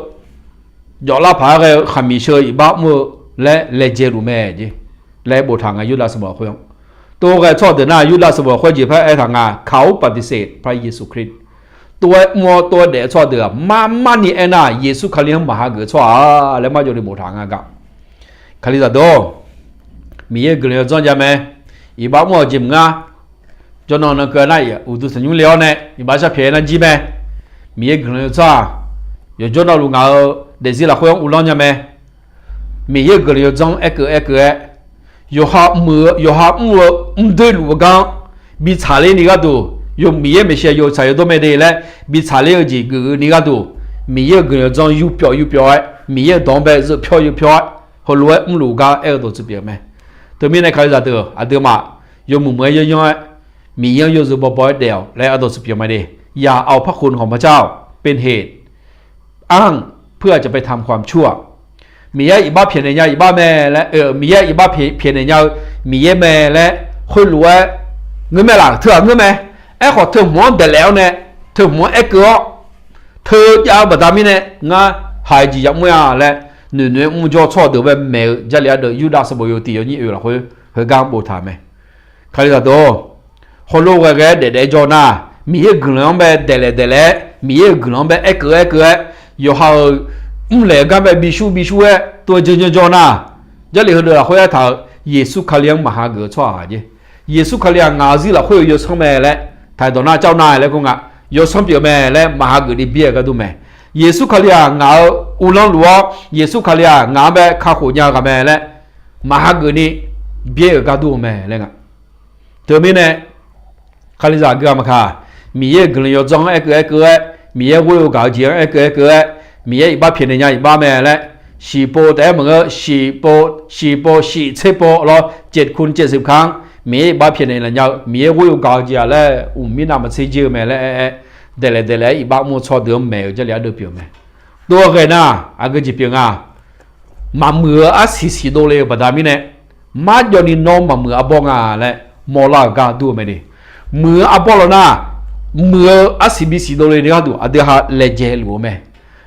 jawflar paq-aer ghae-eu khaqmiq sheu-eu iqbax mr-eu laer laejae luf mae jeq laer boftaq nga Yurdav sanqbof lafkhoer-anr. Tov ghae tsawrhaq deuq nar Yurdav sanqbof lafkhoer jeq par aertaq nga เขาปฏิเสธพระเยซูคริสต์ tov-aer mr-awr tov-aer daef-eu tsawrhaq deuq-aq marmarni aernar Yeqsur Kali-anr maqhageuf-eu tsawrhaq-a laer marjawvni boftaq nga gaq. Kalizaq deuq-or, Miqyaer-euq guiqlanq yawdzanr ja mae. Iqbax mr-awq jeq maqngar. Jawrnan nan keuv nar uqduq tanqnymr le-awr nae iqbax sharpyaeq nar jir mae. Miqyaer-euq guiqlanq yawdzanr-aq, yawqjawr navluf ngaq-euq daefzir lafkhoer-anr uvlanr nya mae. Miqyaer-euq guiqlanq yawdzanr-anr aerkeuv aerkeuv-aer, yawqha muiq-eu yawqha mr-eu mrdoer luf-eu gar-anr bi tsaqler ni gharduq, yawq Miqyaer maeqshi yawtsaq yawdawr mae de laer bi tsaqler-eu jeq geuf-eu ni gharduq, Miqyaer-euq guiqlanq yawdzanr yur pyawv yur pyawv-aer Miqyaer-euq dawq-anr bae zeuv pyawr yur pyawr-aer heulof-aer mrluf gar aer-eu dawq tsuif pyeuf-eu mae. Teumirnae Kalizaq deuq aqduimaf yawmuiq muiq-aer yanryanr-aer Miqyaer-anr yawzeu bawbaw-aer daef-awq laer ardawq tsuif pyeuf mae de. อย่าเอาพระคุณของพระเจ้าเป็นเหตุอ้างเพื่อจะไปทำความชั่ว Miqyaer iqbax pyaeqnaeq nya iqbax mae laer, Miqyaer iqbax pyaeqnaeq nya-eu Miqyaer mae laer khoerlof-aer ngeur mae laf, teughaq ngeur mae. Aerkhawf teuhmq-anr daeqlaef-awr nae, teuhmq-anr aerkeuv-awr, teujav-eu baqda mirnae ngar haiq jeq yamr-a laer noeqnoeq-aer mrjawr tsawrhaq deuq bae maeq-eu Jarlif ardeuv Yurdav sanqbof yawhuiq tiq yawnyir oeq lafkhoer heugar boftaq mae. Kalizaq deuq-or, heulof ghae ghae-aer daef daef-aer jawr nar, Miqyaer-euq guiqlanq-anr bae daeqlaef daeqlaef-aer, Miqyaer-euq guiqlanq-anr bae aerkeuv aerkeuv-aer, yawqha-euq mrlaeq-eu gar bae bisur bisur-aer tov-aer janr janr jawr nar, Jarlif heudeuq lafkhoer aertaq-euq Yeqsur Kali-anr maqhageuf-eu tsawrhaq jeq. Yeqsur Kali-aq ngaq-euq zir lafkhoer-eu yawsanr mae laer taq-aer dawq nar cawv nar laer kur nga. Yawsanr pyeuf mae laer maqhageuf ni byaer-euq gar dur mae. Yeqsur Kali-aq ngaq-euq uvlanr luf-awr, Yeqsur Kali-aq ngaq-anr bae kakhof nya-eu ghaq mae laer maqhageuf ni byaer-euq gar dur-eu mae laer nga. Teumirnae, Kalizaq gui-aq maqkaq, Miqyaer-euq guiqlanq yawdzanr-anr aerkeuv aerkeuv-aer, Miqyaer ghoer-eu gaq-eu jeq-anr aerkeuv aerkeuv-aer, Miqyaer iqbax pyaeqnaeq nya iqbax mae laer, shiqpov taef-aer maqngeur, shiqpov, shiqpov shiq tser pov lawr, เจ็ดคูณเจ็ดสิบครั้ง Miqyaer iqbax pyaeqnaeq laf nya-eu, Miqyaer ghoer-eu gaq-eu jeq-aq laer uqmir navmaqtser jir-eu mae laer aer-aer, daeqlaef daeqlaef-aer iqbax mr-eu tsawrhaq deuq-anr maeq-eu Jarlif ardeuv pyeuf-eu mae. Tov-aer ghae nar, aqgeu jeq pyeuf nga. Maqmuiq-eu arsiq siq dovle-euq baqda mirnae, marjawvni nawr maqmuiq arbawr nga laer mawrlar-euq gar dur-eu mae de. Muiq-eu arbawr lawr nar, muiq-eu arsiq bisiq dovle ni gharduq aqdui ha laejae luf-eu mae.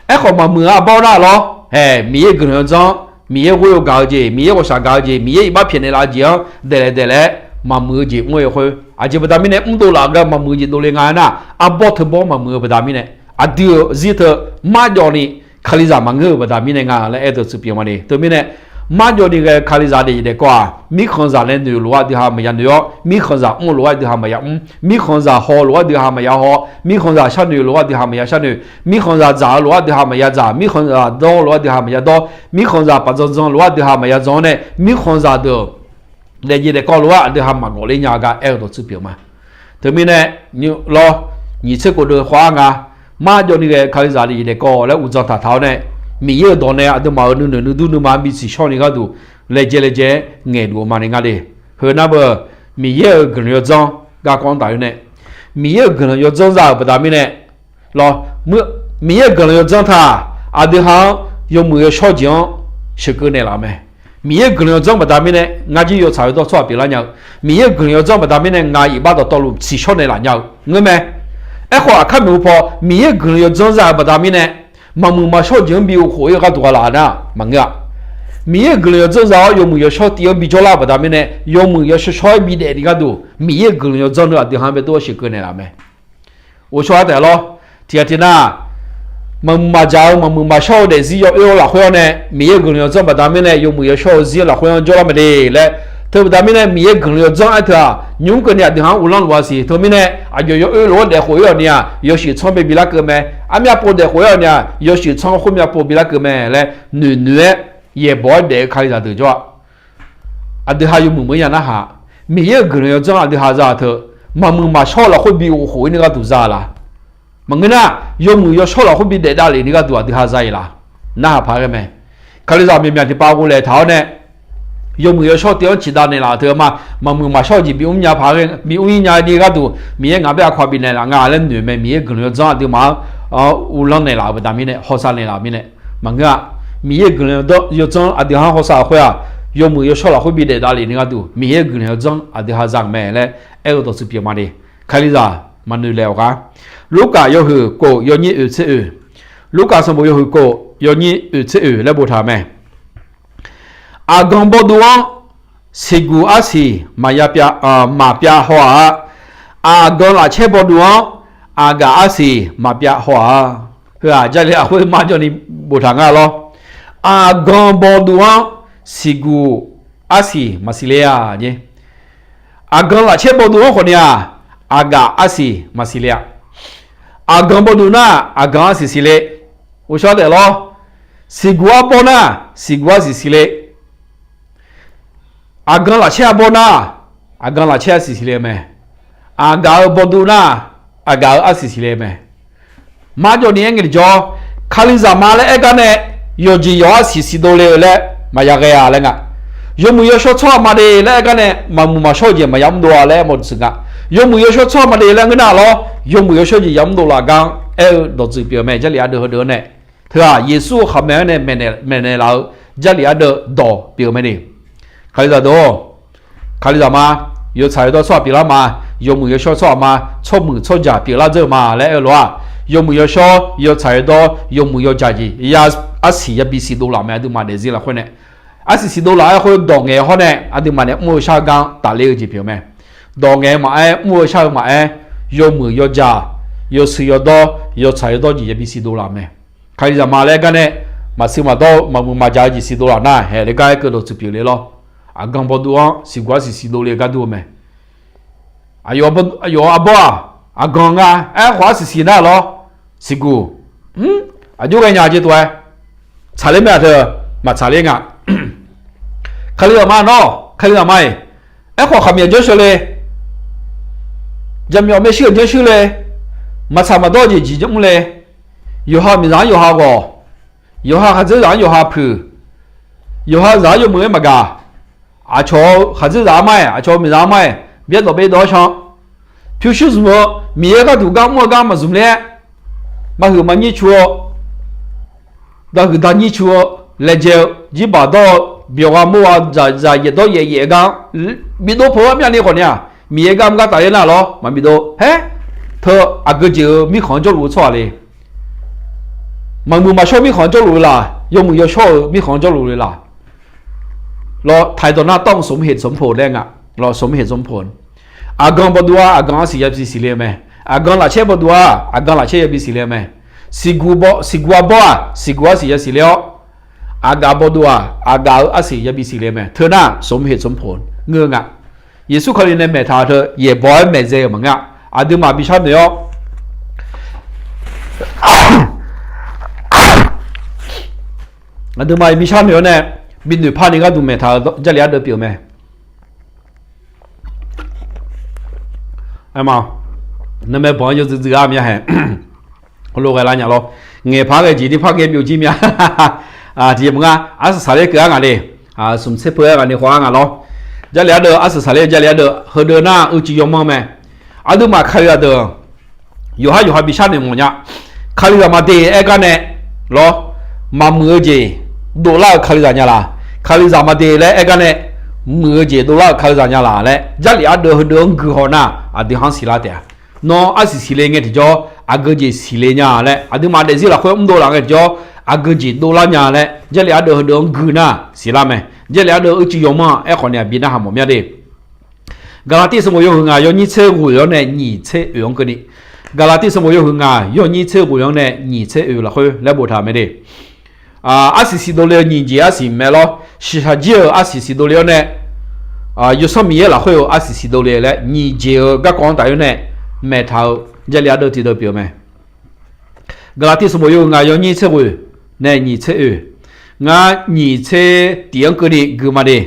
Aerkhawf maqmuiq-eu arbawr nar lawr, ae, Miqyaer-euq guiqlanq yawdzanr, Miqyaer ghoer-eu gaq-eu jeq, Miqyaer ghawqshaq gaq-eu jeq, Miqyaer iqbax pyaeqnaeq laf-eu jeq-anr daeqlaef daeqlaef-aer maqmuiq-eu jeq mr-eu khoer, aqjeq baqda mirnae mrdov laf-eu gar maqmuiq-eu jeq dovle nga aer nar, arbawr teubawr maqmuiq-eu baqda mirnae, aqdui-euq zir teu marjawvni Kalizaq maqngeur-euq baqda mirnae nga laer aer-eu deuq tsuif pyeuf ma de. Teumirnae, marjawvni ghae-eu Kalizaq daef-eu daefkawv-aq, mirkhanqzaq nae noeq lof-aer aqdui ha maqya noeq-awr, mirkhanqzaq mr-eu lof-aer aqdui ha maqya mr, mirkhanqzaq haw-eu lof-aer aqdui ha maqya haw, mirkhanqzaq sharnoeq lof-aer aqdui ha maqya sharnoeq, mirkhanqzaq dzaq-eu lof-aer aqdui ha maqya dzaq, mirkhanqzaq dawr-eu lof-aer aqdui ha maqya dawr, mirkhanqzaq paf dzandzan lof-aer aqdui ha maqya dzan-awr nae, mirkhanqzaq deuq daefjeq daefkawv lof-aer aqdui ha maqgawf ler nya-eu gar aer-eu dawq tsuif pyeuf ma. Teumirnae, lawr, nyiq tser kof deuv khawf-ar nga, marjawvni ghae-eu Kalizaq daef-eu daefkawv laer uqdzan taqtaq-awr nae, Miqyaer-euq dawq nae aqduimaf-euq nuinoeq nuidur nuima bisiq shawr ni gharduq, laejae laejae-aer ngaeqluf-eu ma ni nga de. Heunar beu, Miqyaer-euq guiqlanq yawdzanr garkawv-anr taf-eu nae, Miqyaer-euq guiqlanq yawdzanr za-euq baqda mirnae, lawr, Miqyaer-euq guiqlanq yawdzanr taq, aqdui ha-anr yawmuiq yawshawr jeq-anr sheuqkeuv naeqlaf-eu mae. Miqyaer-euq guiqlanq yawdzanr baqda mirnae ngar jir yawtsaq yawdawr tsawrhaq pyeuflar nya-eu, Miqyaer-euq guiqlanq yawdzanr baqda mirnae ngaq iqbax dawqtawvluf siqshawr naeqlaf nya-eu ngeur mae. Aerkhawf, aqkar maeqhu paw Miqyaer-euq guiqlanq yawdzanr za-euq baqda mirnae, maqmuiq maqshawr jeq-anr bi ghofkhof-ir-eu gharduq ghaq laf nar maqngeur-a. Miqyaer-euq guiqlanq yawdzanr za-awr yawmuiq yawshawr tiv-anr bi jawrlar-eu baqda mirnae, yawmuiq yawshawr shawr-aer bi daef ni gharduq, Miqyaer-euq guiqlanq yawdzanr-eu aqdui ha-anr bae tov-aer sheuqkeuv naeqlaf mae. Ghovshaw-aer taef lawr. Tiqghaq tiqnar, maqmuiq maqjaq-eu maqmuiq maqshawr-eu daefzir yawoer-eu lafkhoer-awr nae Miqyaer-euq guiqlanq yawdzanr baqda mirnae yawmuiq yawshawr-eu zir-eu lafkhoer-anr jawrlar mae de laer teu baqda mirnae Miqyaer-euq guiqlanq yawdzanr aer teu-aq nymq mr keuvni aqdui-anr uvlanr luf-a siq. Teumirnae aqyawf yawoer lof-aer daefkhof-ir-awq ni-aq yawshuif tsanr bae bilar keuv mae. Armyav pov daefkhof-ir-awq ni-aq yawshuif tsanr khoermyav pov bilar keuv mae laer noeqnoeq-aer yaeqbawq-aer daef-eu Kalizaq deuq jawr-a. Aqdui ha yawmuiq meuq-ir nya narhaq, Miqyaer-euq guiqlanq yawdzanr aqdui ha za teu, maqmuiq maqshawr-eu lafkhoer bi ghof khof-ir ni gharduq za-eu la? Maqngeur nar, yawmuiq yawshawr lafkhoer bi daef davlef ni gharduq aqdui ha za-ir la? Narhaq paq ghae mae. Kalizaq myaqmyaq tiqpav ghoflaeq taq-awr nae yawmuiq yawshawr tiv-anr ciqdav naeqlaf-euq teu ma, maqmuiq maqshawr-eu jeq bi mr nya paq, bi mr-ir nya ni gharduq Miqyaer ngaq bae aqkawq bifnaeq laf nga laer noeq mae. Miqyaer guiqlanq yawdzanr aqduimaf-anr uvlanr naeqlaf-euq baqda mirnae hawsav naeqlaf-euq mirnae maqngeur-aq, Miqyaer-euq guiqlanq yawdzanr aqdui-anr hawsav-euq khoer-aq, yawmuiq yawshawr lafkhoer bi daef davlef ni gharduq Miqyaer-euq guiqlanq yawdzanr aqdui ha za-euq mae laer aer-eu dawqtsuif pyeuf ma de. Kalizaq maqnoeq laeq-awq gar. Lurkaf yawhuiq kof yawnyir oeq tser oeq, Lurkaf sanqbof yawhuiq kof yawnyir oeq tser oeq laer boftaq-euq mae. Aqgan bawduv-anr siqguq arsiq maqya pyav, maqpyav haw-aq. Aqgan lafcaer bawduv-anr aqgaf arsiq maqpyav haw-aq. Heu-aq Jarlif lafkhoer marjawvni boftaq nga lawr. Aqgan bawduv-anr siqguq arsiq maqsiq le-a. Aqgan lafcaer bawduv-anr khawf ni-aq, aqgaf arsiq maqsiq le-a. Aqgan bawduv nar aqgan arsiq siq le. Ghovshaw taef lawr. Siqguq arbawr nar siqguq arsiq siq le. Aqgan lafcaer arbawr nar aqgan lafcaer arsiq siq le-eu mae. Aqgaf-eu bawduv nar aqgaf-eu arsiq siq le-eu mae. Marjawvni aer ngae tiqjawr, Kalizaq ma laer aer gar nae yawqjeq yawq arsiq siqdov le-eu laer maqya ghae-a laer nga. Yawmuiq yawshawr tsawrhaq ma de laer aer gar nae maqmuiq maqshawr-eu jeq maqya mrdov-a laer aer mawf tsuif nga. Yawmuiq yawshawr tsawrhaq ma de laer ngeur nar lawr, yawmuiq yawshawr jeq ya mrdov laf gar aer-eu dawqtsuif pyeuf-eu mae. Jarlif ardeuv heudeuv-anr nae teu-aq, Yeqsur-euq khaqmae-anr nae maeqnaeq laf-eu Jarlif ardeuv dawq pyeuf-eu mae ni. Kalizaq deuq-or, Kalizaq ma, yawtsaq yawdawr tsawrhaq pyeuflar ma, yawmuiq yawshawr tsawrhaq ma, tsawrmuiq tsawrjaq pyeuflar dzeur-eu ma laer aer-eu lof-aq, yawmuiq yawshawr yawtsaq yawdawr yawmuiq yawjaq jeq ya arsiq yabi siqdov laf mae. Aqduimaf daefzir lafkhoer nae arsiq siqdov laf-aer khoer dawq ngaeq-eu hawr nae aqduimaf nae mr-eu shar-eu gar tafler-eu jeq pyeuf-eu mae. Dawq ngaeq-eu maqaer, mr-eu shar-eu maqaer, yawmuiq yawjaq, yawtsaq yawdawr, yawtsaq yawdawr jeq yabi siqdov laf mae. Kalizaq ma laer aer gar nae maqsiq maqdawr-eu maqmuiq maqjaq-eu jeq siqdov laf nar haeq le gar aer keuv dawqtsuif pyeuf le lawr. Aqgan bawduv-anr siqguq arsiq siqdov le gar dur-eu mae. Aqyawf arbawr-aq, aqgan nga, aerkhawf arsiq siq nar lawr, siqguq. Aqjox ghae nya jeq tov-aer tsaqler mae-aq teu, maqtsaqler nga. Kalizaq ma nawr, Kalizaq ma-iq, aerkhawf khaqmyaq janr sheu le, jaqmyawf maershuir-euq janr shuir le, maqtsaq maqdawr-eu jeq jeq janr mr le, yawqha-euq miqzaq-anr yawqha ghawq, yawqha khaqdzerzaq-anr yawqha puiq, yawqha zaq-anr yawmuiq-aer maqgaq, aqcawq-eu khaqdzerzaq-anr mar-aer, aqcawq-eu miqzaq-anr mar-aer, byaerdawq byaerdawq-aer shan, pyurshuir zmq-eu Miqyaer gharduq gar mr-eu gar maqzmq ler-aer, maqhuiq maqnyir cu-eu, dahuiq danyir cu-eu, laejae-eu, jirbaq dawr-eu, byawq gha mawr gha, zaq yaef dawr yaef yaef-eu gar bidov peuq-eu armyavni khawf ni-aq, Miqyaer gar mr gar tafler nar lawr maqbidov. Haer, teu aqgeu jeq-eu mirkhanq-anr jawrluf-eu tsawrhaq le. Maqmuiq maqshawr mirkhanq-anr jawrluf-eu laq, yawmuiq yawshawr-eu mirkhanq-anr jawrluf le laq. Lawr, taqdawq nar tawv-eu smq heq smq poq laer nga. Lawr, smq heq smq poq. Aqgan bawduv-aq, aqgan arsiq yabi siqle-eu mae. Aqgan lafcaer bawduv-aq, aqgan lafcaer yabi siqle-eu mae. Siqguq arbawr-aq, siqguq arsiq yasiq le-awr, aqgaf bawduv-aq, aqgaf-eu arsiq yabi siqle-eu mae. Teu nar smq heq smq poq ngeur-eu nga. Yeqsur Kali nae maeqtaq-eu teu yaeqbawq-aer maeqdzae-euq maqngeur-a. Aqduimaf bi sharnoeq-awr aqduimaf bi sharnoeq-awr nae bi noeqpar ni gharduq maeqtaq-eu Jarlif ardeuv pyeuf-eu mae. Aerma, nuima banq-anr yawdzuiq dzuiq-a myav haeq. Heulof ghae lar nya lawr. Ngaeqpar ghae jeq nirpar ghae byovjir myav. Tiqjeq maqnga, arsaq saqler keuv-a ngaq le. Smq tser peu-aer ngaq ni khawf-a ngaq lawr. Jarlif ardeuv arsaq saqler Jarlif ardeuv heudeuv nar uicuiv yawmanr mae. Aqduimaf Kalizaq deuq yawqhar yawqha bi sharnoeq mawf nya. Kalizaq maqde aer gar nae lawr, maqmuiq-eu jeq dovlar-euq Kalizaq nya laq. Kalizaq maqde laer aer gar nae muiq-eu jeq dovlar-euq Kalizaq nya laq laer Jarlif ardeuv heudeuv-anr guihaw nar aqdui ha-anr siqlar taef-a. Nawr arsiq siqle ngae tiqjawr aqgeu jeq siqle nya laer, aqduimaf daefzir lafkhoer mrdov laf ngae tiqjawr aqgeu jeq dovlar nya laer Jarlif ardeuv heudeuv-anr gui nar siqlar mae. Jarlif ardeuv uicuiv yawmanr-a aerkhawf ni aqbi narhaq mawf myav de. Gaqlaqtiv sanqbof yawhuiq ngaq yawnyir tser ghoeq-awr nae nyiq tser oeq-anr keuvni, Gaqlaqtiv sanqbof yawhuiq ngaq yawnyir tser ghoeq-anr nae nyiq tser oeq lafkhoer laer boftaq mae de. Arsiq siq dovle-eu nyiq jeq arsiq mae lawr. Shiqshaq jir-euq arsiq siq dovle-awr nae, Yawsanr Miqyaer lafkhoer-eu arsiq siq dovle laer nyiq jeq-eu garkawv-anr tafler nae maeqtaq-eu Jarlif ardeuv tiqdeuv pyeuf-eu mae. Gaqlaqtiv sanqbof yawhuiq ngaq yawnyir tser ghoeq nae nyiq tser oeq, ngar nyiq tser tif-anr keuvni gui ma de.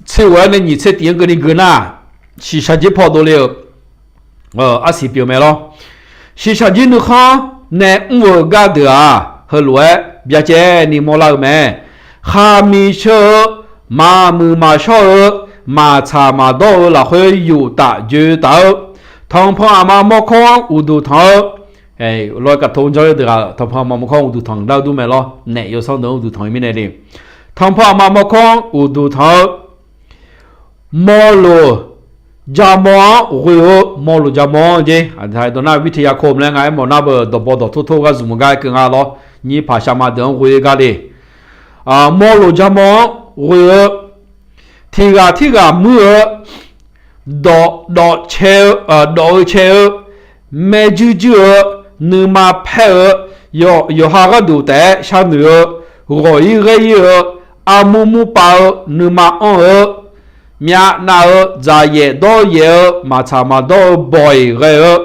Tser ghoeq-anr nae nyiq tser tif-anr keuvni gui nar, shiqshaq jir paw dovle-eu arsiq pyeuf mae lawr. Shiqshaq jir nuikhanr nae mr-eu gardeuq-aq, heulof-aer byacaevni mawrlar-eu mae. Khaqmiq sheu-eu, maqmuiq maqshawr-eu, maqtsaq maqdawr-eu lafkhoer yuf taf joe taf-eu, tanqpanq aqma mawrkawr-anr uqduq tanq-eu, lawr, kaqto janr-eu deuq-aq tanqpanq aqma mawrkawr-anr uqduq tanq lar-eu dur mae lawr. Naef yawsanr deuq-anr uqduq tanq-eu mirnae de. Tanqpanq aqma mawrkawr-anr uqduq tanq-eu, mawrloq jaqmawr-anr ghoe-eu, mawrloq jaqmawr-anr jer, aqdawq nar วิทยาคม laer nga aermawf nar beu dawqbaw dawqtor tor gharduq zmq-eu gar keuv nga lawr. Nyir paq sharma deuq-anr ghoe-eu gar de. Mawrloq jaqmawr-anr ghoe-eu, tiq ghaq tirghaq muir-eu, dawf, dawf cae-eu, dawf-eu cae-eu, maerjuir juir-eu, nuima paer-eu, yawqha gharduq taef-aer sharnoeq-eu, ghawq-ir ghaer-ir-eu, armur mur pav-eu, nuima anr-eu, myavnav-eu, dzaqyaef dawryaef-eu, maqtsaq maqdawr-eu, bawq-iq ghae-eu,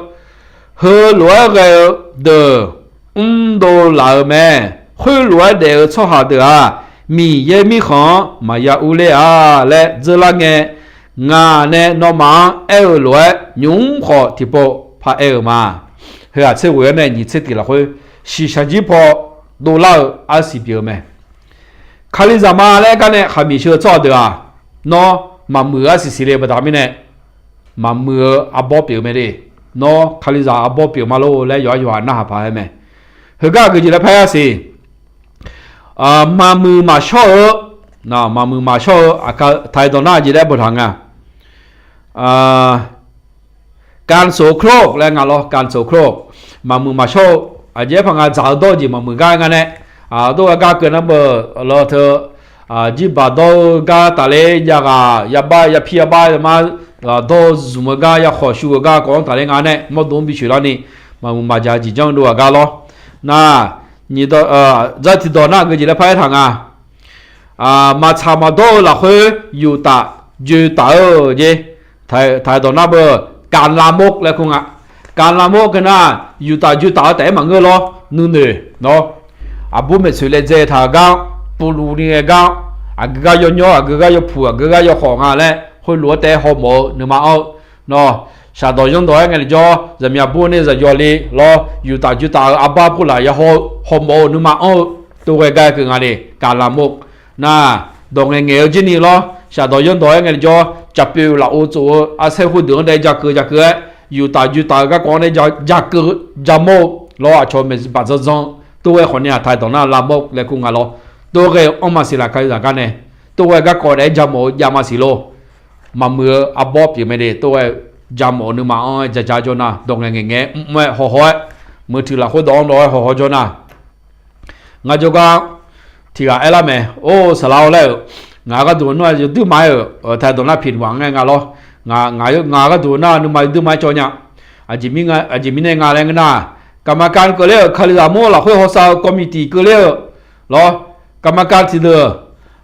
heulof-aer ghae-eu deuq mrdov laf-eu mae. Khoerlof-aer daef-eu tsawrhaq deuq-aq, Miqyaer mirkhanq-anr maqya urler-a laer dzeurlar ngae, ngaq nae nawmaf-anr aer-eu lof-aer nymq-mr khawf tiqpov paraer-euq ma. Heu-aq tser ghoeq-anr nae nyiq tser tif lafkhoer shiqshaq jir paw dovlar-eu arsiq pyeuf-eu mae. Kalizaq ma laer gar nae khaqmiq sheu-eu tsawrhaq deuq-aq, nawr maqmuiq-eu arsiq siqle baqda mirnae, maqmuiq-eu arbawr pyeuf-eu mae de. Nawr Kalizaq arbawr pyeuf ma lor laer yawqha yawqha narhaq paq-aer mae. Heugar aqgeu jeq laer par-aer siq. Maqmuiq maqshawr-eu, maqmuiq maqshawr-eu, taq-iq dawq nar jeq laer boftaq nga. การโสโครก laer nga lawr, การโสโครก. Maqmuiq maqshawr-eu, aqjeq aer paq nga dzaq-eu dawr-eu jeq maqmuiq gar nga nae, dawr-eu gar keuv nar beu, lawr teu, jirbaq dawr-eu gar tafler, yaghaq yabar yapir yabar yama, dawr-eu zmq-eu gar yakhawq shu-eu gar kawv-anr tafler nga nae mawrdo-anr bi coeq larni, maqmuiq maqjaq-eu jeq janr dov-aq gar lawr. Nar, nyiq dawq, dzar tiq dawq nar aqgeu jeq laer par-aer taq nga. Maqtsaq maqdawr-eu lafkhoer yuftaf joetaf-eu jeq, taq-iq dawq nar beu, การลามก laer kur nga. การลามก keuv nar, yuftaf joetaf-eu taef-aer maqngeur lawr, nuinoeq lawr. Aqbur maeqtsoeq laedzae taq-eu gar, puvluv ni ghae gar, aqgeu gar yawnyawr, aqgeu gar yawpuq, aqgeu gar yawkhawf nga laer khoerlof-aer taef-aer hawmawf-eu nuima anr-eu, nawr, shaqdawq yanrdawq-aer ngae le jawr, zaqmiq aqbur nae zaqyawq le lawr, yuftaf joetaf-eu arbar purlaq yahaw-eu hawmawf-eu nuima anr-eu, tov ghae gar keuv nga le, การลามก. Nar, dawq ngaeqngaeq-eu jir ni lawr, shaqdawq yanrdawq-aer ngae le jawr, caqpyoeq lafov tsof-eu arsaer khoerdeuq-anr daef-aer jakeuv jakeuv-aer, yuftaf joetaf-eu garkawv-anr nae jakeuv jamawr-eu lawr, aqcawq maeqbaq dzandzan-eu tov ghae khawf ni-aq, taq-iq dawq nar ลามก laer kur nga lawr. Tov ghae-eu anrma siq laf Kalizaq gar nae, tov ghae garkawv daef-aer jamawf-eu javma siq lor. Maqmuiq-eu arbawr pyeuf mae de, tov ghae-eu jamawf-eu nuima anr-aer jaja jawr nar, dawq ngaeqngaeq ngae-aer mrmr-aer hawhaw-aer, muiq tiq lafkhoer dawq-anr dawq-aer hawhaw jawr nar, ngar jawrgar tiq ghaq aerlar mae, or saqlaq-awr laer-euq, ngaq-euq gharduq nar yawduir ma-aer-euq, taq-iq dawq nar piqnmq-aq ngae nga lawr. Ngaq-euq gharduq nar nuima yawduir ma-aer cawv nya. Aqjeq mirnae nga laer ngeur nar, กรรมการ keuvler-euq Kalizaq mawr lafkhoer hawsav-eu คอมมิตี้ keuvler-euq lawr, กรรมการ tiqdeuq,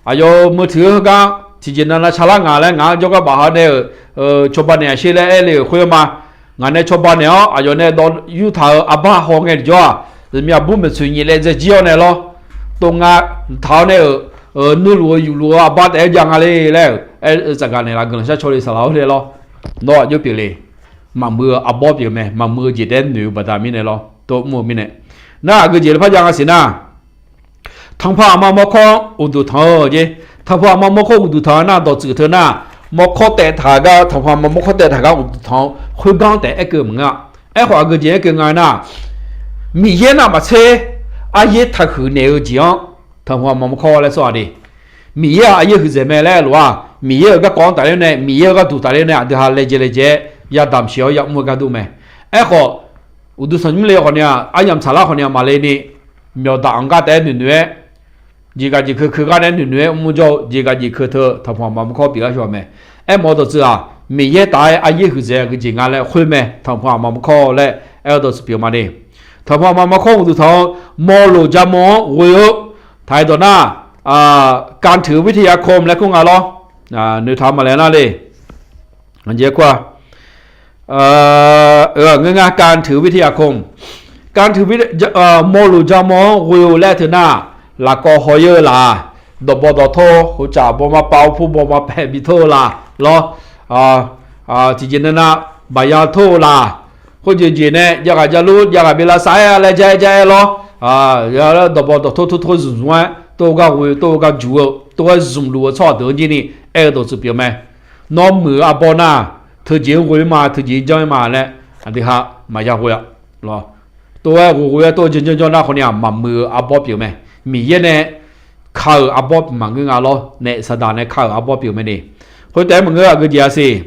aqyawf-euq meuq tiq-eu heugar tiqjeq navnav calar ngaq laer ngaq-anr jawrgar baf ha nae-euq, cawba naeq-aq sher laer aer le-euq khoer ma. Ngaq nae cawba naeq-awr aqyawf nae dawv yurtaq-euq arbar haw ngae tiqjawr-aq, zaqmiq aqbur maeqtsoeq nyiq laedzae jir-awr nae lawr, tov nga taq-awr nae-euq, nuiluf-eu yufluf-eu arbar taef-aer jav nga le laer-euq aer-eu tsafgaq naeq laf guiqlanq shar caw le saqlaq-awr le lawr. Nawr aqjox pyeuf le. Maqmuiq-eu arbawr pyeuf mae, maqmuiq-eu jeq taef-aer noeq-eu baqda mirnae lawr, tov mr-eu mirnae. Nar aqgeu jeq laer par jav nga siq nar, tanqpanq aqma mawrkawr-anr uqduq tanq-eu jeq. Tanqpanq aqma mawrkawr uqduq tanq-eu nar dawqtsuif teu nar, mawrkawr taev taq gar, tanqpanq aqma mawrkawr taev taq gar uqduq tanq-eu khoergar-anr taef-aer keuv maqngeur-a. Aerkhawf aqgeu jeq-aer keuv nga nar, Miqyaer navmaqtser aryaer taqhuiq naeq-eu jeq-anr tanqpanq aqma mawrkawr laer sawr-a de. Miqyaer-aq aryaer huiqdzaeq mae laer lof-aq, Miqyaer-euq garkawv-anr tafler nae, Miqyaer-euq gharduq tafler nae aqdui ha laejae laejae-aer yadamq shif-awr yamr-eu gar dur mae. Aerkhawf, uqduq tanqnymr le khawf ni-aq, aryamq tsaqlar khawf ni-aq maqle ni, myawqdaq-anr gar taef-aer noeqnoeq-aer, jeqgaq jeqkeuv keuv gar nae noeqnoeq-aer mr jawr-eu jeqgaq jeqkeuv teu tanqpanq aqma mawrkawr pyeuf gar shawr-eu mae. Aermawf-eu dawqtsuif-aq, Miqyaer taf-aer aryaer huiqdzaeq-eu jeq nga laer khoer mae, tanqpanq aqma mawrkawr laer Aer-eu dawqtsuif pyeuf ma de. Taqpaq ma markawr uqduq taq-eu, mawloq jamaw-anr ghoe-eu, taq-aer dawq nar, การถือวิทยาคม laer kur nga lawr. Noeqtaq maqlaeq nar le. Ngeur nga การถือวิทยาคม การถือวิทยา- mawloq jamaw-anr ghoe-eu laer teu nar, lafkawv haw-ir-eu laq, dawqbawq dawqtawr, khoercaf bawma pav-awr pur bawma paeq bi tor-eu laq lawr. Tiqjeq nav nav baqya tor-eu laq, khoerjeq jeq nae jav ghaq jav lur jav ghaq bi lavsav-aer laer ja-aer ja-aer lawr. Dawqbawq dawqtawr tor tor zmq zmq-aer tor-eu gar ghoe tor-eu gar juq-eu tor-aer zmqluf-eu tsawrhaq deuq-anr jir ni aer-eu dawqtsuif pyeuf mae. Nawr muiq-eu arbawr nar, teujeq-anr ghoe-ir ma teujeq-ir janr-ir ma laer, aqdui ha maqya ghoe-a. Tov-aer ghoe ghoe-aer tov-eu janr janr janr nar khawf ni-aq maqmuiq-eu arbawr pyeuf mae. Miqyaer nae ka-euq arbawr maqngeur nga lawr nae saqdaq nae ka-euq arbawr pyeuf mae ni. Khoertaef-aer maqngeur aqgeu jeq-a siq.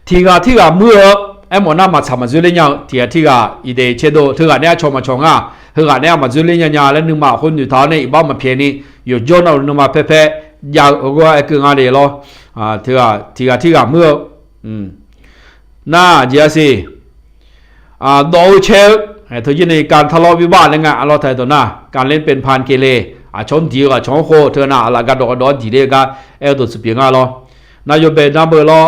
Tiq ghaq tirghaq muir-eu, aermawf nar maqtsaq maqdzoerler nya-eu tiq ghaq tirghaq iqdeq caerdov teughaq nae arcawq maqcawq nga, heughaq nae-aq maqdzoerler nya nya laer nuima khoer noeqtaq-awr nae iqbax maqpyaeq ni, yawqjawr navluf nuima paer paer jav-eu gharghaer keuv nga le lawr. Tiq ghaq tirghaq muir-eu, nar jeq-a siq. Dawq-eu cae-eu, teujeq nae การทะเลาะวิวาท laer nga arlawr taq-aer dawq nar การเล่นเป็นพาลเกเร aqcawq-anr diq-eu aqcawq-anr khof teu nar aqlaf gardawq gardawq-anr diq ler-eu gar aer-eu dawqtsuif pyeuf nga lawr. Nar yawbae nar beu lawr,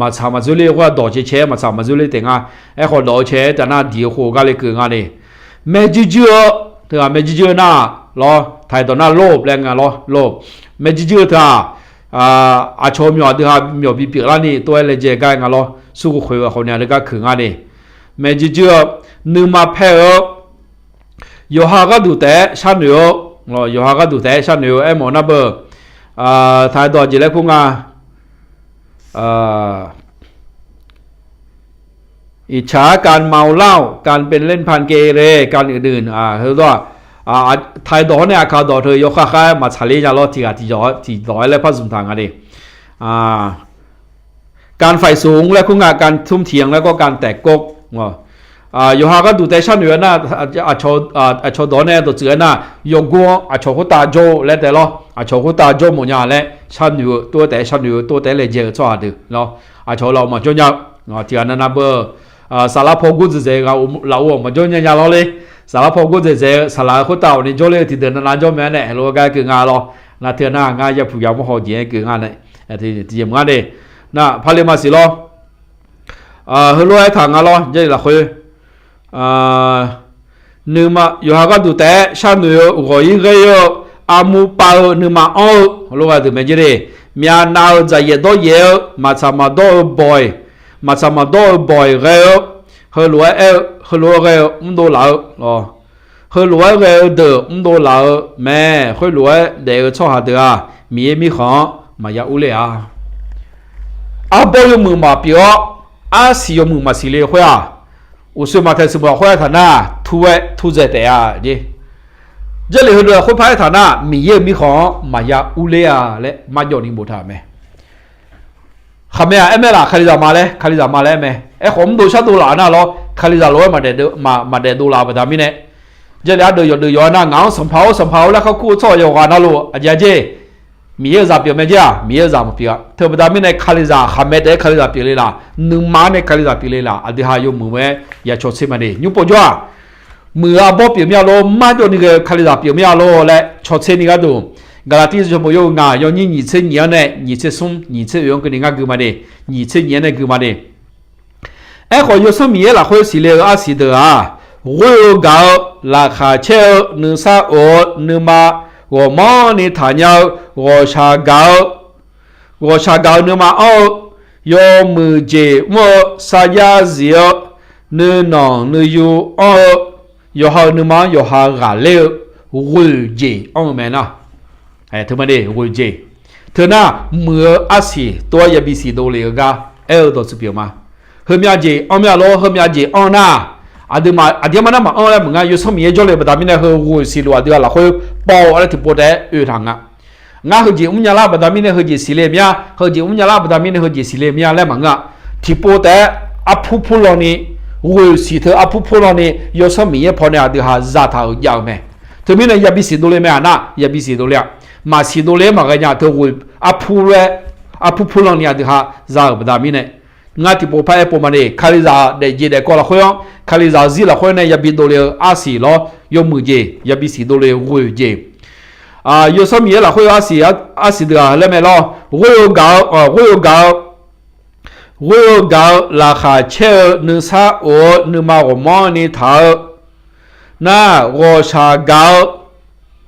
maqtsaq maqdzoerler khoer-aq dawq cae cae-aer maqtsaq maqdzoerler taef nga. Aerkhawf dawq-eu cae-aer taf nar diq-eu khof gar le keuv nga le. Maerjuir juir-eu, teughaq maerjuir juir-eu nar lawr taq-aer dawq nar โลภ laer nga lawr โลภ. Maerjuir juir-eu teu-aq, aqcawq-eu myawq aqdui ha myawq bipyeuf larni tov-aer laejae gar nga lawr. Smrkhoeq khoeq-eu khawf ni aqdui gar keuq nga le. Maerjuir juir-eu, nuima paer-eu, yawqha gharduq taef-aer sharnoeq-eu, yawqha gharduq taef-aer sharnoeq-eu aermawf nar beu, taq-aer dawq jeq laer kur nga อิจฉา การเมาเหล้า การเป็นเล่นพาลเกเร การอื่นๆ heu dawr-aq, taq-aer dawq-awr nae aqkaq dawq teu yawkhav khav-aer maqtsaq ler nya lawr tiq ghaq tiq dawq-aer laer par zmq taq nga le. การใฝ่สูง laer kur nga การทุ่มเถียง laer kur การแตกก๊ก yawqha gharduq taef-aer sharnoeq-aer nar, aqcawq dawq-awr nae dawqtsuif-aer nar, yawqgor-anr aqcawq khoertav jawr-eu laer taef lawr, aqcawq khoertav jawr mawf nya laer sharnoeq-eu tov-aer taef-aer sharnoeq-eu tov-aer taef-aer laejae-eu tsawrhaq deuq lawr, aqcawq laf-awq maqjawr nya-eu, tiq ghaq nav nav beu, saflar paw gordzaeq dzaeq-eu lafov-awq maqjawr nya nya lawr le. Saflar paw gordzaeq dzaeq-eu saqlaq-eu khoertav-awq ni jawrler-eu tiqdeuq nav nav jawr mae-aer nae heulof-aer gar keuv nga lawr. Nar teunar ngar yapuq yamawr haw jeq-aer keuv nga nae, tiqjeq mq ngar de. Nar pale maqsiq lawr. Heulof-aer taq nga lawr, Jarlif lafkhoer, nuima yawqha gharduq taef-aer sharnoeq-eu ghawq-ir ghae-eu, armur pav-eu nuima anr-eu heulof gharduq mae jer de. Myavnav-eu dzaqyaef dawryaef-eu maqtsaq maqdawr-eu bawq-iq, maqtsaq maqdawr-eu bawq-iq ghae-eu, heulof-aer aer-eu heulof-aer ghae-eu mrdov laf-eu, heulof-aer ghae-eu deuq mrdov laf-eu mae. Khoerlof-aer daef-eu tsawrhaq deuq-aq Miqyaer mirkhanq-anr maqya urler-a. Arbawr yawmuiq maqpyeuf-awr, arsiq yawmuiq maqsiq le khoer-aq, uqshoe maqtaeq siq mawf khoer-aer taq nar, tur-aer turdzae taef-a jer. Jarlif heudeuq-aq khoerpar-aer taq nar, Miqyaer-euq mirkhanq-anr maqya urler-a laer marjawv ni boftaq-euq mae. Khaqmae-aq aer mae laf, Kalizaq ma laer, Kalizaq ma laer aer mae. Aerkhawf mrdov shardov laf nar lawr, Kalizaq lof-aer maqdaef dov laf-eu baqda mirnae, Jarlif ardeuv yawqdeuv yawq-aer nar, ngaq-anr sanqpaq-or sanqpaq-or laer kharkur-eu tsawrhaq yawqghaq navluf aqjeq-a jer. Miqyaer-euq zaq pyeuf mae jer-aq, Miqyaer-euq zaq maqpyeuf-a. Teubaqda mirnae Kalizaq khaqmae taef-aer Kalizaq pyeufle laf, nuima-anr nae Kalizaq pyeufle laf, aqdui ha yawmuiq-aer ya cawtser ma de. Nymr povjawr-aq, muiq-eu arbawr pyeuf mir-a lor, marjawv ni ghae-eu Kalizaq pyeuf mir-a lor laer cawtser ni gharduq, Gaqlaqtiv sanqbof yawhuiq ngaq yawnyir nyiq tser nyiq-anr nae nyiq tser smr nyiq tser oeq-anr keuvni ngar gui ma de. Nyiq tser nyiq-anr nae gui ma de. Aerkhawf Yawsanr Miqyaer lafkhoer siqle-eu arsiq deuq-aq, ghoer-eu gaq-eu, laqkhaq caer-eu, nuisar of-eu, nuima ghawqmanrni taqnya-eu, ghawqshaq gaq-eu, ghawqshaq gaq-eu nuima anr-eu, yawmuiq jeq mr-eu, sarjax zif-eu, nuinanq nuiyu anr-eu, yawqha-euq nuima-anr yawqha ghaqler-eu, ghoeq jeq anr-eu mae nar. Teu ma de ghoeq jeq. Teu nar, muiq-eu arsiq tov-aer yabi siq dovle-eu gar aer-eu dawqtsuif pyeuf ma. Heumyav jeq anr mir-a lor, heumyav jeq anr nar, aqdui aqdir mar nar maqanr laer maqnga. Yawsanr Miqyaer jawrle-eu baqda mirnae heu ghoeq siqluf aqdui-aq lafkhoer baw-awr laer tiqpov taef-aer oe taq nga. Ngar heujeq mr nya lar baqda mirnae heujeq siqle mir-a, heujeq mr nya lar baqda mirnae heujeq siqle mir-a laer maqngeur-a. Tiqpov taef-aer arpur pur lan ni, ghoeq siq teu arpur pur lan ni Yawsanr Miqyaer pawnae aqdui ha zataq-euq jav-eu mae. Teumirnae yabi siq dovle mae-aq nar, yabi siq dovle-a. Maqsiq dovle-aer maqghae nya teu ghoeq arpur lof-aer, arpur pur lan ni aqdui ha za-euq baqda mirnae Ngar tiqpov par aer pov ma ni, Kalizaq daefjeq daefkawv lafkhoer-anr, Kalizaq-eu zir lafkhoer nae yabi dovle-eu arsiq lawr, yawmuiq jeq yabi siq dovle ghoeq jeq. Yawsanr Miqyaer lafkhoer-eu arsiq, arsiq deuq-aq laer mae lawr, ghoer-eu gaq-eu, ghoer-eu gaq-eu, ghoer-eu gaq-eu laqkhaq caer-eu nuisar of-eu nuima ghawqmanrni taq-eu nar, ghawqshaq gaq-eu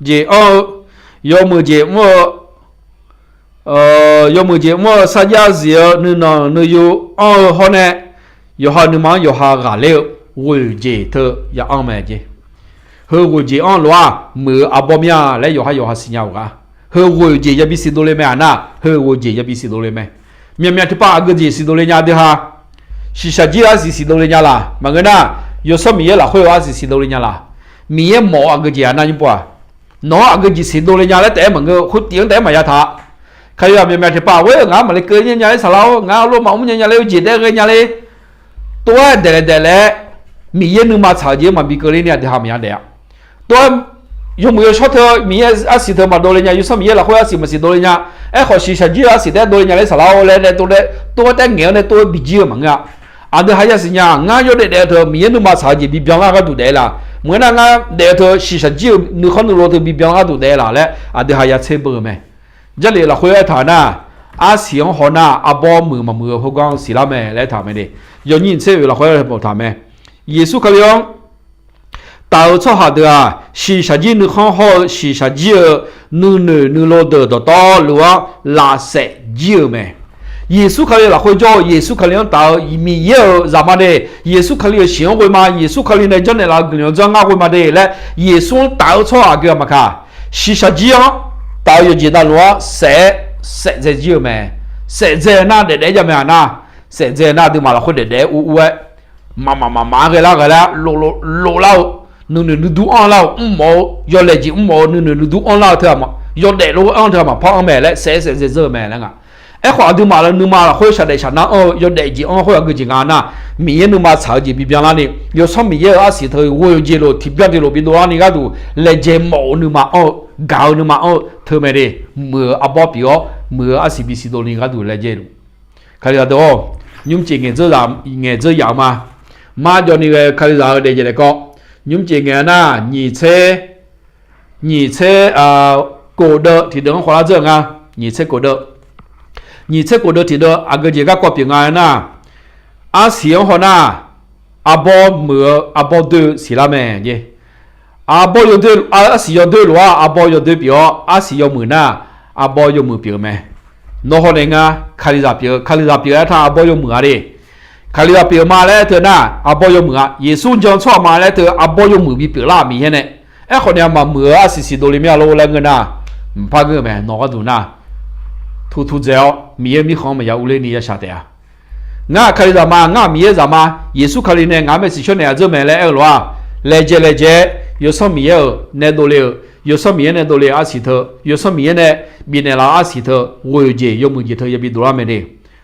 jeq anr-eu, yawmuiq jeq mr-eu, yawmuiq jeq mr-eu sarjax zif-eu nuinanq nuiyu anr-eu hawr nae, yawqha nuima-anr yawqha ghaqler-eu ghoeq jeq teu ya anr mae jeq. Heu ghoeq jeq anr lof-aq muiq-eu arbawr mir-a laer yawqha yawqha siqnya-euq gar. Heu ghoeq jeq yabi siq dovle mae-aq nar, heu ghoeq jeq yabi siq dovle mae. Myaqmyaq tiqpav aqgeu jeq siq dovle nya dui ha. Shiqshaq jir-eu arsiq siq dovle nya laq maqngeur nar, Yawsanr Miqyaer lafkhoer-eu arsiq siq dovle nya laq. Miqyaer mawf-eu aqgeu jeq-aq nar nymr pov-aq, nawq-anr aqgeu jeq siq dovle nya laer taef-aer maqngeur, khoer tif-anr taef-aer maqya taq. Kalizaq myaqmyaq tiqpav ghoer-eu ngaq-anr maqle keuv nya nya ler saqlar-awr, ngaq-anr lof maqmr nya nya ler-eu jeq taef-aer ghae nya ler. Tov-aer daeflaef daeflaef-aer Miqyaer nuima tsaq-eu jeq-anr maqbi keuvler ni aqdui ha maqya daef-a. Tov-aer yawmuiq yawshawr teu Miqyaer arsiq teu maqdov le nya, Yawsanr Miqyaer lafkhoer arsiq maqsiq dovle nya. Aerkhawf shiqshaq jir-eu arsiq taef-aer dovle nya ler saqlar-awr laer nae tov-aer, tov-aer taef ngaeq-awr nae tov-aer bi jir-eu maqngeur-a. Aqdui ha yasiq nya, ngar yawdaef daef-eu teu Miqyaer nuima tsaq-eu jeq bibyan lar gharduq daef laq. Maqngeur nar ngar daef-eu teu shiqshaq jir-eu nuikhanr nuilov teu bibyan lar gharduq daef laq laer aqdui ha ya tser beu-eu mae. Jarlif lafkhoer aertaq nar, arsiq-anr haw nar arbawr muiq maqmuiq-eu heugar-anr siqlar mae laer aertaq mae de. Yawnyir nyiq tser oeq lafkhoer aertaq mae. Yeqsur Kali-anr taf-eu tsawrhaq deuq-aq, shiqshaq jir nuikhanr hawr-eu shiqshaq jir-eu nuinoeq nuilov deuq dawqtawvluf-anr lafsaef jir-eu mae. Yeqsur Kali lafkhoer jawr-eu, Yeqsur Kali-anr taf-eu Miqyaer-euq zaqma de, Yeqsur Kali-euq shiq-anr ghoe ma, Yeqsur Kali nae janrnaeq laf-eu guiqlanq-anr janr ngar ghoe ma de laer, Yeqsur-anr taf-eu tsawrhaq aqgeu-aq maqkaq, shiqshaq jir-anr taf-eu yawqjeq navluf-anr saef-aer saefdzae jir-eu mae. Saefdzae nar daefdaef-aer jav mae-aq nar, saefdzae nar aqduimaf lafkhoer daefdaef-aer ur ur-aer, maqmaq maqmaq-anr ghae lar ghae lar, lov lar-eu, nuinoeq nuidur anr lar-eu mrmawf-eu, yawlaeq jeq mrmawf-eu nuinoeq nuidur anr lar-eu teu-aq ma, yawdaef lof-aer anr teu-aq maqpar anr mae laer saef-aer saefdzae zeur-eu mae laer nga. Aerkhawf aqduimaf nuima lafkhoer shaqdaef shaqnar anr-eu yawdaef jeq anr khoer aqgeu jeq nga nar, Miqyaer nuima tsaq-eu jeq bibyan larni, Yawsanr Miqyaer-euq arsiq teu ghoe-eu jeq lof tiqbyan tiqlof bidov larni gharduq laejae mawf-eu nuima anr-eu, gaq-eu nuima anr-eu teu mae de. Muiq-eu arbawr pyeuf-awr muiq-eu arsiq bisiq dovni gharduq laejae luf. Kalizaq deuq-or, nymr cef ngaeq dzeur yaf-eu ma. Marjawvni ghae-eu Kalizaq-eu daefjeq daefkawv, nymr cef ngaeq-a nar, nyiq tser, nyiq tser kof deuv tiqdeuv-anr khawvlar dzeur-eu nga. Nyiq tser kof deuv, nyiq tser kof deuv tiqdeuv aqgeu jeq garkawv pyeuf nga aernar, arsiq-anr haw nar, arbawr muiq-eu arbawr doe-eu siqlar mae jeq. Arbawr yawdoe, arsiq yawdoe lof-aer arbawr yawdoe pyeuf-awr, arsiq yawmuiq nar, arbawr yawmuiq pyeuf-eu mae. Nawr hawnaeq ngar Kalizaq pyeuf-eu, Kalizaq pyeuf-eu aertaq arbawr yawmuiq-a de. Kalizaq pyeuf-eu ma laer aer teu nar, arbawr yawmuiq-a. Yeqsur jan-eu tsawrhaq ma laer aer teu arbawr yawmuiq bipyeuf lar Miqyaer nae. Aerkhawf ni-aq maqmuiq-eu arsiq siqdov le mir-a lor laer ngeur nar, mqpar ngeur-eu mae. Nawq gharduq nar, tutu dzaeq-awr Miqyaer mirkhanq-anr maqya urler ni ya shaq taef-a. Ngar Kalizaq ma, ngar Miqyaer zaq ma, Yeqsur Kali nae ngaq-anr maeqshi shawrnaeq-a dzeur mae laer aer-eu lof-aer, laejae laejae-aer Yawsanr Miqyaer-euq nae dovle-eu, Yawsanr Miqyaer nae dovle-eu arsiq teu, Yawsanr Miqyaer nae bifnaeq laf-eu arsiq teu, ghoe-eu jeq yawmuiq jeq teu yabi dovlar mae de.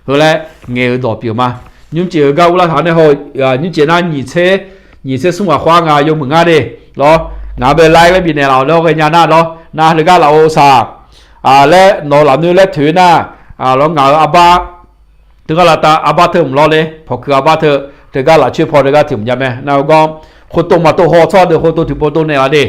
Heu laer ngaeq-eu dawq pyeuf ma. Nymr cef-eu gar urlar taq nae haw, nymr cef nar nyiq tser, nyiq tser smr ghaq khawf-ar nga yawmuiq ngar de lawr. Ngaq-anr bae laer laer bifnaeq laf-awq laer ghaenya nar lawr. Nar heugar laf-eu saq, laer nawq-eu lafnoer laer toeq nar, lawr ngaq-euq arbar teugar lavtav arbar teu mq lawr le, pawqkuiq arbar teu, teugar lafcoer paw teugar tiq mq nya mae. Nar-eu gawr, khoftof maqtov haw tsawrhaq deuq khoftof tiqpov tov naeq-a de.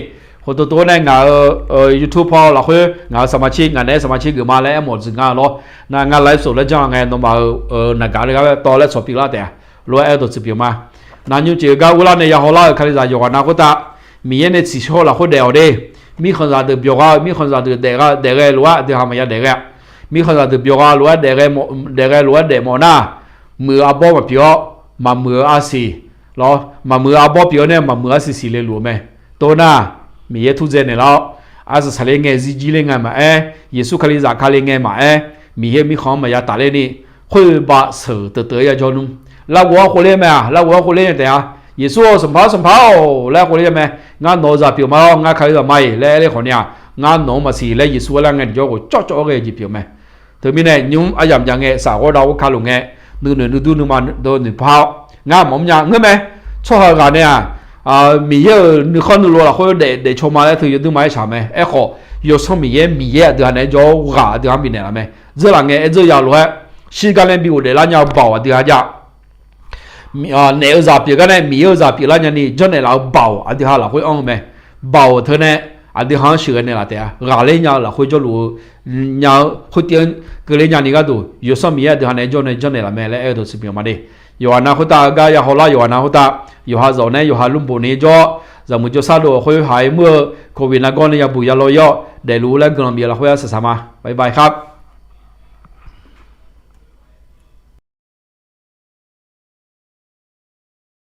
Khoftof tov-aer nae ngaq-euq YouTube paw lafkhoer ngaq-euq saqmaqtser, ngaq naeq-aer saqmaqtser geufma laer aermawf dzuiq nga lawr. Nar ngar laer sof laer janr ngae nawmaf-euq naqgaq deuq gar bae tawv laer tsawq pyeuf lar taef-a. Lof-aer aer-eu dawq tsuif pyeuf ma. Nar nymr cef-eu gar urlar nae ya hawlar-euq Kalizaq yawqghaq nar khoertav, Miqyaer nae tsiqshawr lafkhoer daef-awq de. Mirkhanqzaq deuq byawq ghaq-eu, mirkhanqzaq deuq daef gha, daef ghae lof-aer aqdui ha maqya daef ghae-a. Mirkhanqzaq deuq byawq gha lof-aer daef ghae, daef ghae lof-aer daef mawf nar, muiq-eu arbawr maqpyeuf-awr, maqmuiq-eu arsiq lawr, maqmuiq-eu arbawr pyeuf-awr nae maqmuiq-eu arsiq siqle luf-eu mae. Tov nar, Miqyaer turdzae naeqlar-awr, arsaq saqler ngae zirjir ler ngae maqaer, Yeqsur Kalizaq Kali ngae maqaer, Miqyaer mirkhanq-anr maqya tafler ni, khoerbav sheuq teuv teuv-aer ya jawr nmr. Larghov-anr khov ler mae-aq, larghov-anr khov ler-a taef-a. Yeqsur-or, Sanqpaq-or, Sanqpaq-or laer khov ler mae. Ngar nawq-eu zaq pyeuf ma lawr, ngar Kalizaq ma-iq laer aer le khawf ni-aq, ngar nawq-anr maqsiq laer Yeqsur-aer lar ngae tiqjawr khof cawvcawv-awr ghae-eu jeq pyeuf mae. Teumirnae nymr aryamq jav ngae saf ghawrdav ghawrka luf ngae, nuinoeq nuidur nuima dov noeqpar-awr ngar maqmr nya ngeur mae. Tsawrhaq ghaq nae-aq, Miqyaer-euq nuikhanr nuilov lafkhoer daef daefcaw ma laer teu yawduir ma aer shaq mae. Aerkhawf, Yawsanr Miqyaer, Miqyaer aqdui ha naeq-aer jawr-awr ghaq aqdui ha-anr bifnaeq laf mae. Dzeurlaf ngae aer dzeur ya lof-aer, shirgar nae bi ghofdaef lar nya-eu baoq aqdui ha jav. Naef-eu zaq pyeuf gar nae Miqyaer-eu zaq pyeuflar nyani janrnaeq laf-eu baoq aqdui ha lafkhoer anr-eu mae. Baoq teu nae aqdui ha-anr sheuqghae naeqlaf taef-a. Ghaqler nya-eu lafkhoer jawrluf-eu nya-eu khoertiv-anr keuvler nyani gharduq, Yawsanr Miqyaer aqdui ha nae jawr nae janrnaeq laf mae laer aer-eu dawq siqbyan ma de. Yawqghaq nav khoertav gar ya hawlar, yawqghaq nav khoertav yawqha zawq nae yawqha lmrbof ni jawr, zaqmuiq jawrsar dov-awq khoer haq-aer muir-eu covid nargawr nae yabuq yalawr-awr daefluf laer guiqlanq bif lafkhoer arsaq saq ma. Bye bye khar.